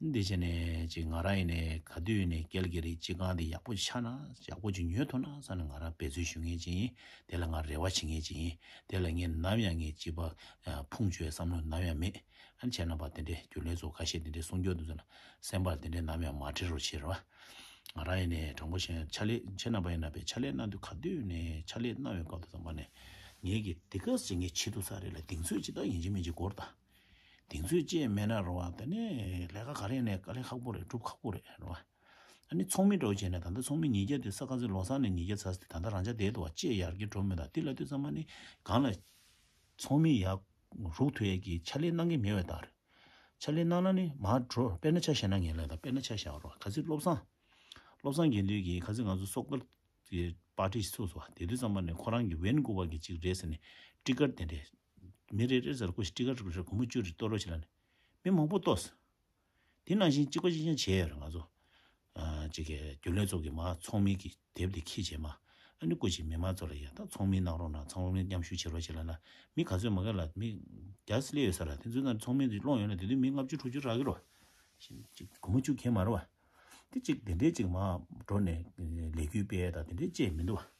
འདི་བྱས་ནས་ཅིག་ང་རང་ཡིན་ནའི་ག་དུས་ཡིན་ནའི་ཀལ་གི་རི་སྤྱི་ཁང་འདི་ཡག་པོ་ཆགས་ན་ཡག་པོ་ཅིག་ཉོས་ཐུབ་ན་བསམ་ནས་ང་རང་འབད་བརྩོན་ཞུ་མཁན་ཅིག་ཡིན། དེ་ལ་ང་རེ་བ་བྱེད་མཁན་ཅིག་ཡིན། དེ་ལ་ངས་ནམ་ཡང་ངའི་སྤྱི་པ་ཕུང་བཅོས་བསམ་བློ་ནམ་ཡང་མེད། ཨ་ནི་ཁྱེད་རྣམ་པ་དེ་འདྲའི་རྒྱུན་ལས་ཚོ་ཁ་ཤས་དེ་འདྲའི་གསུང་སྐྱོར་འདུག་ཟེར་ན་སེམས་པར་དེ་འདྲའི་ནམ་ཡང་མ་དྲན་རོགས་བྱེད་རོགས། ང་རང་ཡིན་ནའི་དྲང་པོ་བཤད་ན་ཕྱག་ལས་ཁྱེད་རྣམ་པ་ཡིན་ན་པའི་ཕྱག་ལས་གནང་དུས་ག་དུས་ཡིན་ནའི་ཕྱག་ལས་གནང་བའི་སྐབས་དུ་ཙམ་པ་ནས་ངེད་ཀྱི་དེ་ག་ཅིག་ངས་བྱེད་ཐུབ་ས་རེད་ལ་གདེང་ཚོད་ཅིག་ད་ཡིན་གཅིག་མིན་གཅིག་འགོར་ད། གདེང་ཚོད་ཅིག་མེད་ན་རོ་བ་དེ་ནས་ལས་ཀ་ག་རེ་ནས་དཀའ་ལས་ཁག་པོ་རེད་སྒྲུབ་ཁག་པོ་རེད་རོ་བ། ཨ་ནི་ཚོགས་མི་འདྲ་བོ་བྱས་ནས་ད་ལྟ་ཚོགས་མི་ཉིས་བརྒྱ་དེ་ས་ག་ཚོད་ལོ་གསར་ནས་ཉིས་བརྒྱ་ཚར་ཟིན་ད་ལྟ་རང་ཅག་བསྡད་འདུག་བ་ཅེས་ཡར་རྒྱས་འགྲོ་མེད་ད་དེ་ལ་དུས་ཙམ་པ་ནི་གང་ལ་ཚོགས་མི་ཡག་རུག་ཐུབ་ཡས་ཀྱི་ཕྱག་ལས་གནང་གི་མེད་པའི་རྟགས་རེད། ཕྱག་ལས་གནང་ན་ནི་མར་འགྲོ་དཔེར་ན་ཆ་བཞག་ན་ངས་ལ་ད་དཔེར་ན་ཆ་བཞག་རོགས་ག་ཚོད་བློ་བཟང་། བློ་བཟང་དགེ་འདུན་གྱིས་ག་ཚོད་ང་ཚོ་སོག་པོ་གི་པར་ཊི་ཞིག་ཚུགས་སོང་བ་དེ་དུས་ཙམ་པ་ནས་ཁོ་རང་གི་ཝེན་ཀུ་ཝར་གྱི་གཅིག་རེད་ཟེར་ནས་ཊི་ཀཊ་དེ་འདྲས་མི་རེ་རེ་ཟེར་ཁོ་ཞིག་ཊི་ཀཊ་རེ་སྒོར་མོ་བཅུ་རེ་གཏོར་རོགས་བྱེད་ལ་ནི་མི་མང་པོ་གཏོར་སོང་། དེ་ནང་བཞིན་གཅིག་པ་གཅིག་རྐྱང་བྱས་ཡོད་རེད་ང་ཚོ། ཨ་གཅིག་གི་རྒྱུན་ལས་ཚོ་གི་མ་ཚོགས་མི་གི་དེབ་དེ་ཁྱི་བྱས་མ། ཨ་ནི་སྐུ་མཁྱེན་མི་མང་ཚོ་ལ་ཡ་ད་ཚོགས་མི་གནང་རོགས་གནང་ཚོགས་མི་མཉམ་ཞུགས་བྱེད་རོགས་བྱེད་ལ་ན་མི་ག་ཚོད་མ་ག་ལ་མི་བརྒྱ་སླེབས་ཡོད་ས་ར་དེ་ཚོའི་ནང་ཚོགས་མི་དེ་སློང་ཡོད་ན་དེ་དུས་མི་ལྔ་བཅུ་དྲུག་ཅུ་རག་གི་རོ། ཞིག་གོ་མ་བཅུག་མཁན་མ་རེད་བ། དེ་གཅིག་དེ་འདྲའི་གཅིག་མ་འགྲོ་ནས་ལས་འགུལ་སྤེལ་ཡ་ད་དེ་འདྲའི་བཅས་མི་འདུག་བ།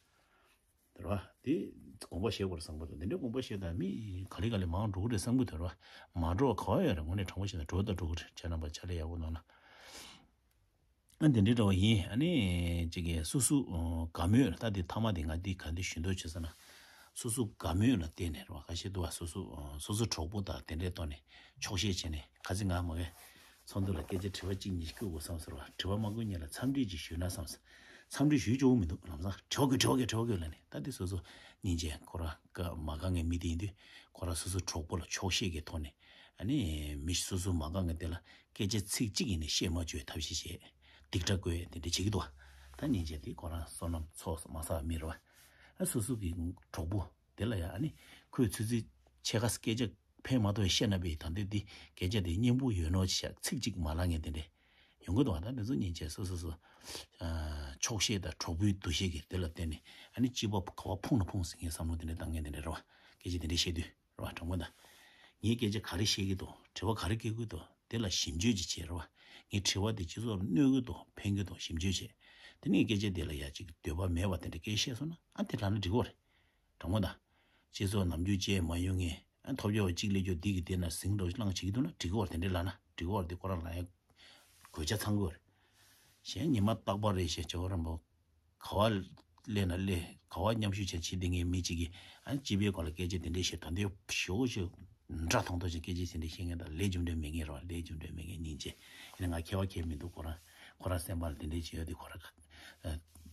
དེ་རེད་བ། དེ་དགོངས་པ་བཞེས་དགོས་རེད་བསམ་གི་འདུག་དེ་འདྲའི་དགོངས་པ་བཞེས་ད་མི་ག་ལེ་ག་ལེ་མང་འགྲོ་གི་རེད་བསམ་གི་འདུག་རེད་བ། མ་འགྲོ་བ་ག་བ་ཡོད་རེད་དངོས་གནས་དྲང་པོ་བཤད་ན་འགྲོ་ད་འགྲོ་གི་རེད་ཁྱེད་རྣམ་པ་ཕྱག་ལས་ཡག་པོ་གནང་ན། ཨ་འདི་འདྲའི་འདྲ་བ་ཡིན་ཨ་ནི་གཅིག་གིས་སོ་སོ་དགའ་མོས་ད་འདི་ཐ་མ་འདི་ང་འདི་ག་འདི་ཞུ་འདོད་བྱེད་ས་ན། སོ་སོ་དགའ་མོས་ལ་བརྟེན་ནས་རེད་བ་ཁ་ཤས་འདུག་བ་སོ་སོ་སོ་སོ་གྲོགས་པོ་དང་དེ་འདྲའི་ཐོག་ནས་ཆོག་ཤེས་བྱས་ནས་ཁ་ཚིག་ང་མ་གས་ཚོགས་འདུ་ལ་སྐད་ཆ་དྲི་བ་གཅིག་གཉིས་བསྐུར་དགོས་བསམ་ཟེར་བ་དྲི་བ་མ་བསྐུར་ཉིན་ལ་འཚམས་འདྲི་གཅིག་ཞུས་ན་བསམ་ཟེར། འཚམས་འདྲི་ཞུས་ཆོག་མི་འདུག་ལམ་སང་དྲི་བ་དགོས་དྲི་བ་དགོས་དྲི་བ་དགོས་ལ་ནི་ད་དེ་སོ་སོ་སྙིང་རྗེ་ཁོ་རང་ཀ་མ་དགའ་ངའི་མི་དེ་ཡིན་དུས་ཁོ་རང་སོ་སོ་གྲོགས་པོ་ལ་ཆོག་ཤེས་ཀྱི་ཐོག་ནས་ཨ་ནི་མི་སོ་སོ་མ་དགའ་ངའི་དེ་ལ་སྐད་ཆ་ཚིག་གཅིག་ཡིན་ནས་བཤད་མ་བཅུག་ཐབས་ཤེས་བྱས་སྡིག་སྒྲ་བཀོད་དེ་འདྲ་བྱེད་ཀྱི་འདུག་ད་སྙིང་རྗེ་དེ་ཁོ་རང་བསོད་ནམས་ཚོགས་མ་བསགས་མི་རེད་བ། ཨ་སོ་སོ་གི་གྲོགས་པོ་དེ་ལ་ཡང་ཨ་ནི་ཁོས་ཚོད་ཚོད་ཆེ་ཁ་སྐད་ཆ་ཕན་མ་ཐོགས་བཤད་ན་པའི་ད་འདོད་འདི་སྐད་ཆ་དེ་སྙན་པོ་ཡོད་ནོ་ཞག་ཚིག་གཅིག་མ་ལང་ངེ་དེ་འདྲས་ཡོང་གི་འདུག་ད་དེ་ཚོ་སྙིང་རྗེ་སོ་སོ་སོ་ཆོག་ཤེས་དང་གྲོགས་པོའི་འདུ་ཤེས་ཀྱི་དེ་ལ་བརྟེན་ནས་ཨ་ནི་སྐྱིད་པ་ག་བ་ཕུང་ན་ཕུང་ཟིན་ངེ་བསམ་བློ་དེ་འདྲས་བཏང་ངེ་དེ་འདྲས་རེད་བ། སྐད་ཆ་དེ་འདྲས་བཤད་དུས་རེད་བ་དྲང་པོ་ད། ངས་སྐད་ཆ་ག་རེ་བཤད་ཀྱི་འདུག་དྲི་བ་ག་རེ་བཀོད་ཀྱི་འདུག་དེ་ལ་ཞིབ་འཇུག་ཅིག་བྱེད་རེད་བ། ངའི་དྲི་བ་དེ་སྤྱི་ཚོགས་ལ་གནོད་ཀྱི་འདུག་ཕན་གྱི་འདུག་ཞིབ་འཇུག་བྱེད། དེ་ནས་སྐད་ཆ་དེ་ལ་ཡ་ཅིག་འདོད་པ་མེད་པ་དེ་འདྲ་སྐད་བཤད་སོང་ན་ཨ་དེ་ལ་ནི་འགྲིག་གི་རེད། དྲང་མོ་དང་། སྤྱི་ཚོགས་ནམ་རྒྱུན་བཅས་མ་ཡོང་ངེས་ཨ་ཐོབ་རྒྱལ་བ་གཅིག་ལས་རྒྱུ་འདི་གི་དེ་ན་ཟིང་འགྲོ་བླངས་བྱེད་ཀྱི་འདུག་ན་འགྲིག་གི་རེད། དེ་འདྲས་ལབ་ན་འགྲིག་གི་རེད། དེ་ཁོ་རང་ལ་ཡ་གོད་ཆག་ཚང་གི་རེད། གཞན་ཉི་མ་རྟག་པར་རེ་བཞིན་ཇོ་བོ་རིན་པོ་ག་བ་སླེབས་ན་སླེབས་ག་བ་མཉམ་ཞུགས་བྱས་བྱེད་བསྡད་མཁན་མི་གཅིག་གིས་ཨ་སྤྱི་པའི་སྐོར་ལ་སྐད་ཆ་དེ་འདྲས་བཤད་ད་འདོད་ཞོག་ཞོག་འདྲ་མཐོང་མཐོང་བྱས་སྐད་ཆ་དེ་འདྲས་བཤད་མཁན་དང་ལས་རྒྱུ་འབྲས་མེད་མཁན་རེད་བ། ལས་རྒྱུ་འབྲས་མེད་མཁན་སྙིང་རྗེ། ཡིན་ན་ང་ཁྱད་པར་ཁྱད་མི་འདུག་ཁོ་རང་ཁོ་རང་སེམས་པ་ལ་དེ་འདྲས་བྱས་ཡོད་དེ་ཁོ་རང་ཁ་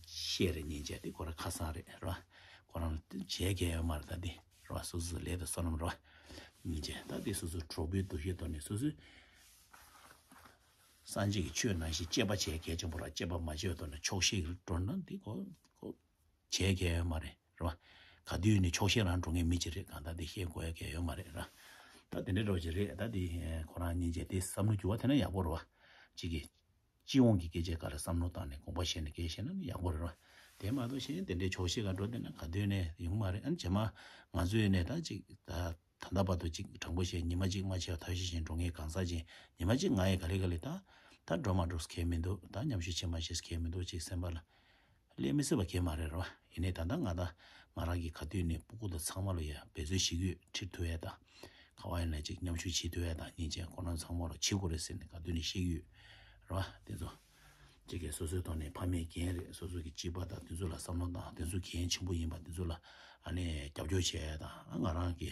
བཤད་རེད། སྙིང་རྗེ་དེ་ཁོ་རང་ཁ་སང་རེད་རེད་བ། ཁོ་རང་བྱས་མཁན་ཡོད་མ་རེད་ད་དེ་རེད་བ། སོ་སོ་ལས་དང་བསོད་ནམས་རེད་བ། སྙིང་རྗེ་ད་དེ་སོ་སོ་གྲོགས་པོའི་འདུ་ཤེས་ཐོག་ནས་སོ་སོའི་སངས་རྒྱས་ཀྱི་ཆོས་ནང་བཞིན་སྤྱད་པ་བྱས་གལ་ཆེན་པོ་ར་སྤྱད་པ་མ་བྱས་པའི་ཐོག་ནས་ཆོག་ཤེས་ཀྱི་འགྲོ་ན་འདི་ཁོ་ཁོ་བྱས་གལ་ཡོད་མ་རེད་རེད་བ། ག་དུས་ནས་ཆོག་ཤེས་རང་འགྲོ་མཁན་མི་ཅིག་རེད། གང་ལྟར་འདི་ཤེས་དགོས་ཡ་གལ་ཡོད་མ་རེད་ར། ད་དེ་འདྲའི་འགྲོ་ཅིག་རེད། ད་འདི་ཁོ་རང་སྙིང་རྗེ་དེ་བསམ་བློ་འགྱུར་བ་ཐེབས་ན་ཡག་པོ་རེད་བ། གཅིག་གིས་སྤྱི་ཡོངས་ཀྱི་སྐད་ཆའི་སྐོར་ལ་བསམ་བློ་བཏང་ནས་དགོངས་པ་བཞེས་ནས་སྐད་བཤད་ན་ཡག་པོ་རེད་བ། དེ་མ་གཏོགས་གཞན་དེ་འདྲའི་ཆོག་ཤེས་ག་འགྲོ་བསྡད་ན་ག་དུས་ནས་ཡོང་མ་རེད། ཨ་ནི་རྗེས་མ་ང་ཚོས་ནས་ད་ཅིག་ད། ད་ལྟ་བར་དུ་ཅིག་དྲང་པོ་བཤད་ཉི་མ་གཅིག་མ་བྱས་པ་ཐབས་ཤེས་བཞིན་འགྲོ་ངེས་གང་ཟག་ཅིག་ཉི་མ་གཅིག་ང་ཡི་ག་ལེ་ག་ལེ་ད་ད་འགྲོ་མ་འགྲོ་ཁྱད་མི་འདུག་ད་མཉམ་ཞུགས་བྱེད་མ་བྱེད་ཁྱད་མི་འདུག་ཅིག་སེམས་པ་ལ་སླེབས་མི་སྲིད་པ་གང་ཡང་མ་རེད་རོ། ཡིན་ནའི་ད་ལྟ་ང་ད་ང་རང་གི་ག་དུས་ནས་སྤུ་གུ་དང་ཚང་མ་ལ་ཡ་འབད་རྩོལ་ཞིག་ཡོད་ཁྲིད་ཐུབ་ཡ་ད་ག་བ་ཡིན་ན་ཅིག་མཉམ་ཞུགས་བྱེད་ཐུབ་ཡ་ད་སྙིང་རྗེ་ཁོ་རང་ཚང་མ་ལ་བྱེད་དགོས་རེད་ཟེར་ནས་ག་དུས་ནས་བཤད་ཀྱི་ཡོད་རོ། དེ་ཚོ། གཅིག་གིས་སོ་སོའི་ཐོག་ནས་ཕ་མའི་འགན་རེད། སོ་སོ་གི་སྤྱི་པ་དང་དེ་ཚོ་ལ་བསམ་བློ་བཏང་དེ་ཚོ་འགན་ཆེན་པོ་ཡིན་པ་དེ་ཚོ་ལ་ཨ་ནི་རྒྱབ་སྐྱོར་བྱས་དང་ང་རང་གི་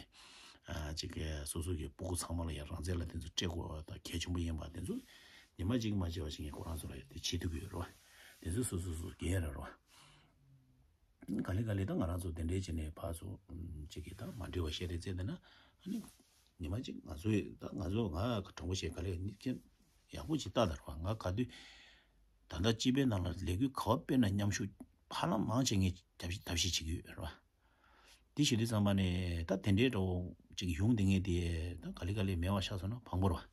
ཨ་གཅིག་གིས་སོ་སོ་གི་སྤུ་གུ་ཚང་མ་ལ་ཡང་རང་བཙན་ལ་དེ་ཚོ་སྤྲད་དགོས་པ་དང་གལ་ཆེན་པོ་ཡིན་པ་དེ་ཚོ་ཉི་མ་གཅིག་མ་བྱས་པ་ཞིག་ངས་ཁོ་རང་ཚོ་ལ་ཡང་དེ་བྱེད་ཐུབ་ཀྱི་ཡོད་རེད་བ། དེ་ཚོ་སོ་སོ་སོ་འགན་རེད་རོ། ག་ལེ་ག་ལེ་ད་ང་རང་ཚོ་དེ་འདྲའི་བྱས་ནས་ཕར་ཚུར་གཅིག་གིས་ད་མ་འགྲིག་པ་བཤད་རེས་བྱས་བསྡད་ན་ཨ་ནི། ཉི་ མ་གཅིག་ང་ཚོའི་ད་ང་ཚོ་ང་གྲོགས་པོ་ཞིག་ག་ལེ་ནི་ཀྱེ་ཡག་པོ་ཅིག་ལྟ་དར་བ་ང་ག་དུས་ད་ལྟ་སྤྱི་པའི་ནང་ལ་ལས་འགུལ་ག་བ་སྤེལ་ན་མཉམ་ཞུགས་ཧ་ལམ་མང་ཆེ་ངས་ཐབས་ཤེས་ཐབས་ཤེས་བྱེད་ཀྱི་ཡོད་རེད་བ། དེ་ཞུ་དུས་ཙམ་པ་ནས་ད་དེ་འདྲའི་འགྲོ་ཅིག་ཡོང་དེ་ངས་དེ་ད་ག་ལེ་ག་ལེ་མེད་བ་ཤག་སོང་ན་ཕངས་པོ་རེད་བ།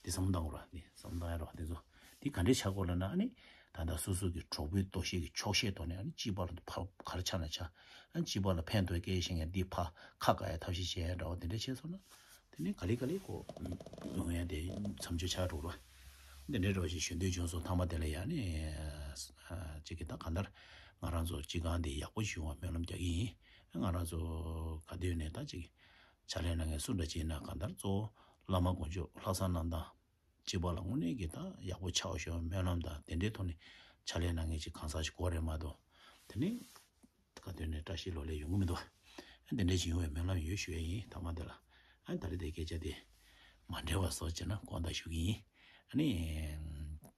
དེ་བསམ་བཏང་དགོས་རེད་བ། དེ་བསམ་བཏང་ཡ་རེད་བ། དེ་ཚོ་དེ་ག་འདྲས་ཆགས་དགོས་ལབ་ན་ཨ་ནི་ད་ལྟ་སོ་སོ་གི་གྲོགས་པོའི་ལྟོ་ཤེས་ཀྱི་ཆོག་ཤེས་ཐོག་ནས་ཨ་ནི་སྤྱི་པ་ལ་ཕར་ག་རེ་ཆགས་ན་ཆགས་ཨ་ནི་སྤྱི་པ་ལ་ཕན་ཐོགས་སྐད་ཤེས་མཁན་འདི་ཕར་ཁ་བཀག་ཡ་ཐབས་ཤེས་བྱེད་ཡ་འདྲ་བ་དེ་འདྲས་བྱས་སོང་ན། དེ་ནས་ག་ལེ་ག་ལེ་ཁོ་ཡོང་ཡ་དེ་མཚམས་འཇོག་ཆགས་འགྲོ་རོགས། འདི་འདྲའི་འགྲོ་ཞིག་ཞུ་འདོད་བྱུང་སོང་། ཐ་མ་དེ་ལ་ཡ་ནི་ཅིག་གི་ད་གང་ལྟར་ང་རང་ཚོ་སྤྱི་ཁང་འདི་ཡག་པོ་ཞིག་ཡོང་བ་སྨོན་ལམ་རྒྱག་གི་ཡིན། ང་རང་ཚོ་ག་དུས་ནས་ད་ཅིག་ཕྱག་ལས་གནང་མཁན་སུ་འདྲ་ཅིག་ཡིན་ན་གང་ལྟར་གཙོ་བོ་བླ་མ་དཀོན་མཆོག་ལྷག་བསམ་རྣམ་དག་སྤྱི་པ་ལ་དངོས་གནས་ཀྱི་ད་ཡག་པོ་ཆགས་ཤོག་སྨོན་ལམ་དང་དེ་འདྲའི་ཐོག་ནས་ཕྱག་ལས་གནང་མཁན་ཅིག་གང་ཟག་ཅིག་དགོས་རེད་མ་གཏོགས་དེ་ནི། ག་དུས་ནས་བཀྲ་ཤིས་ལོ་ལེགས་ཡོང་གི་མི་འདུག་ཨ་དེ་འདྲ་ཞིག་ཡོང་བའི་སྨོན་ལམ་ཡོད་ཞུ་ཡ་ཡིན། ཐ་མ་དེ་ལ་ཨ་ད་རེས་དེ་སྐད་ཆ་དེ་མ་འགྲེལ་བ་བཟོ་བྱས་ན་དགོངས་དག་ཞུ་གི་ཡིན། ཨ་ནི་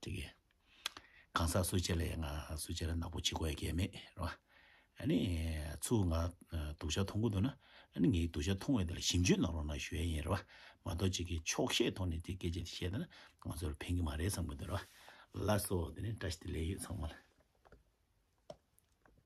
དེ་གི་གང་ཟག་སུ་གཅིག་ལ་ཡང་ང་སུ་གཅིག་ལ་ནག་པོ་བྱེད་དགོས་ཡ་གལ་མེད་རེད་བ། ཨ་ནི་ཚུར་ང་སྡུག་ཅག་མཐོང་གི་འདུག་ན་ཨ་ནི་ངའི་སྡུག་ཅག་མཐོང་བའི་དེ་ལ་ཞིབ་འཇུག་གནང་རོགས་གནང་ཞུ་ཡ་ཡིན་རེད་བ། མ་གཏོགས་གཅིག་གི་ཆོག་ཤེས་ཐོག་ནས་དེ་སྐད་ཆ་དེ་བཤད་ན་ང་ཚོར་ཕན་གི་མ་རེད་བསམ་གི་འདུག་རེད་བ། ལགས་སོ། དེ་ནས་བཀྲ་ཤིས་བདེ་ལེགས་ཡོད་ཚང་མ་ལ།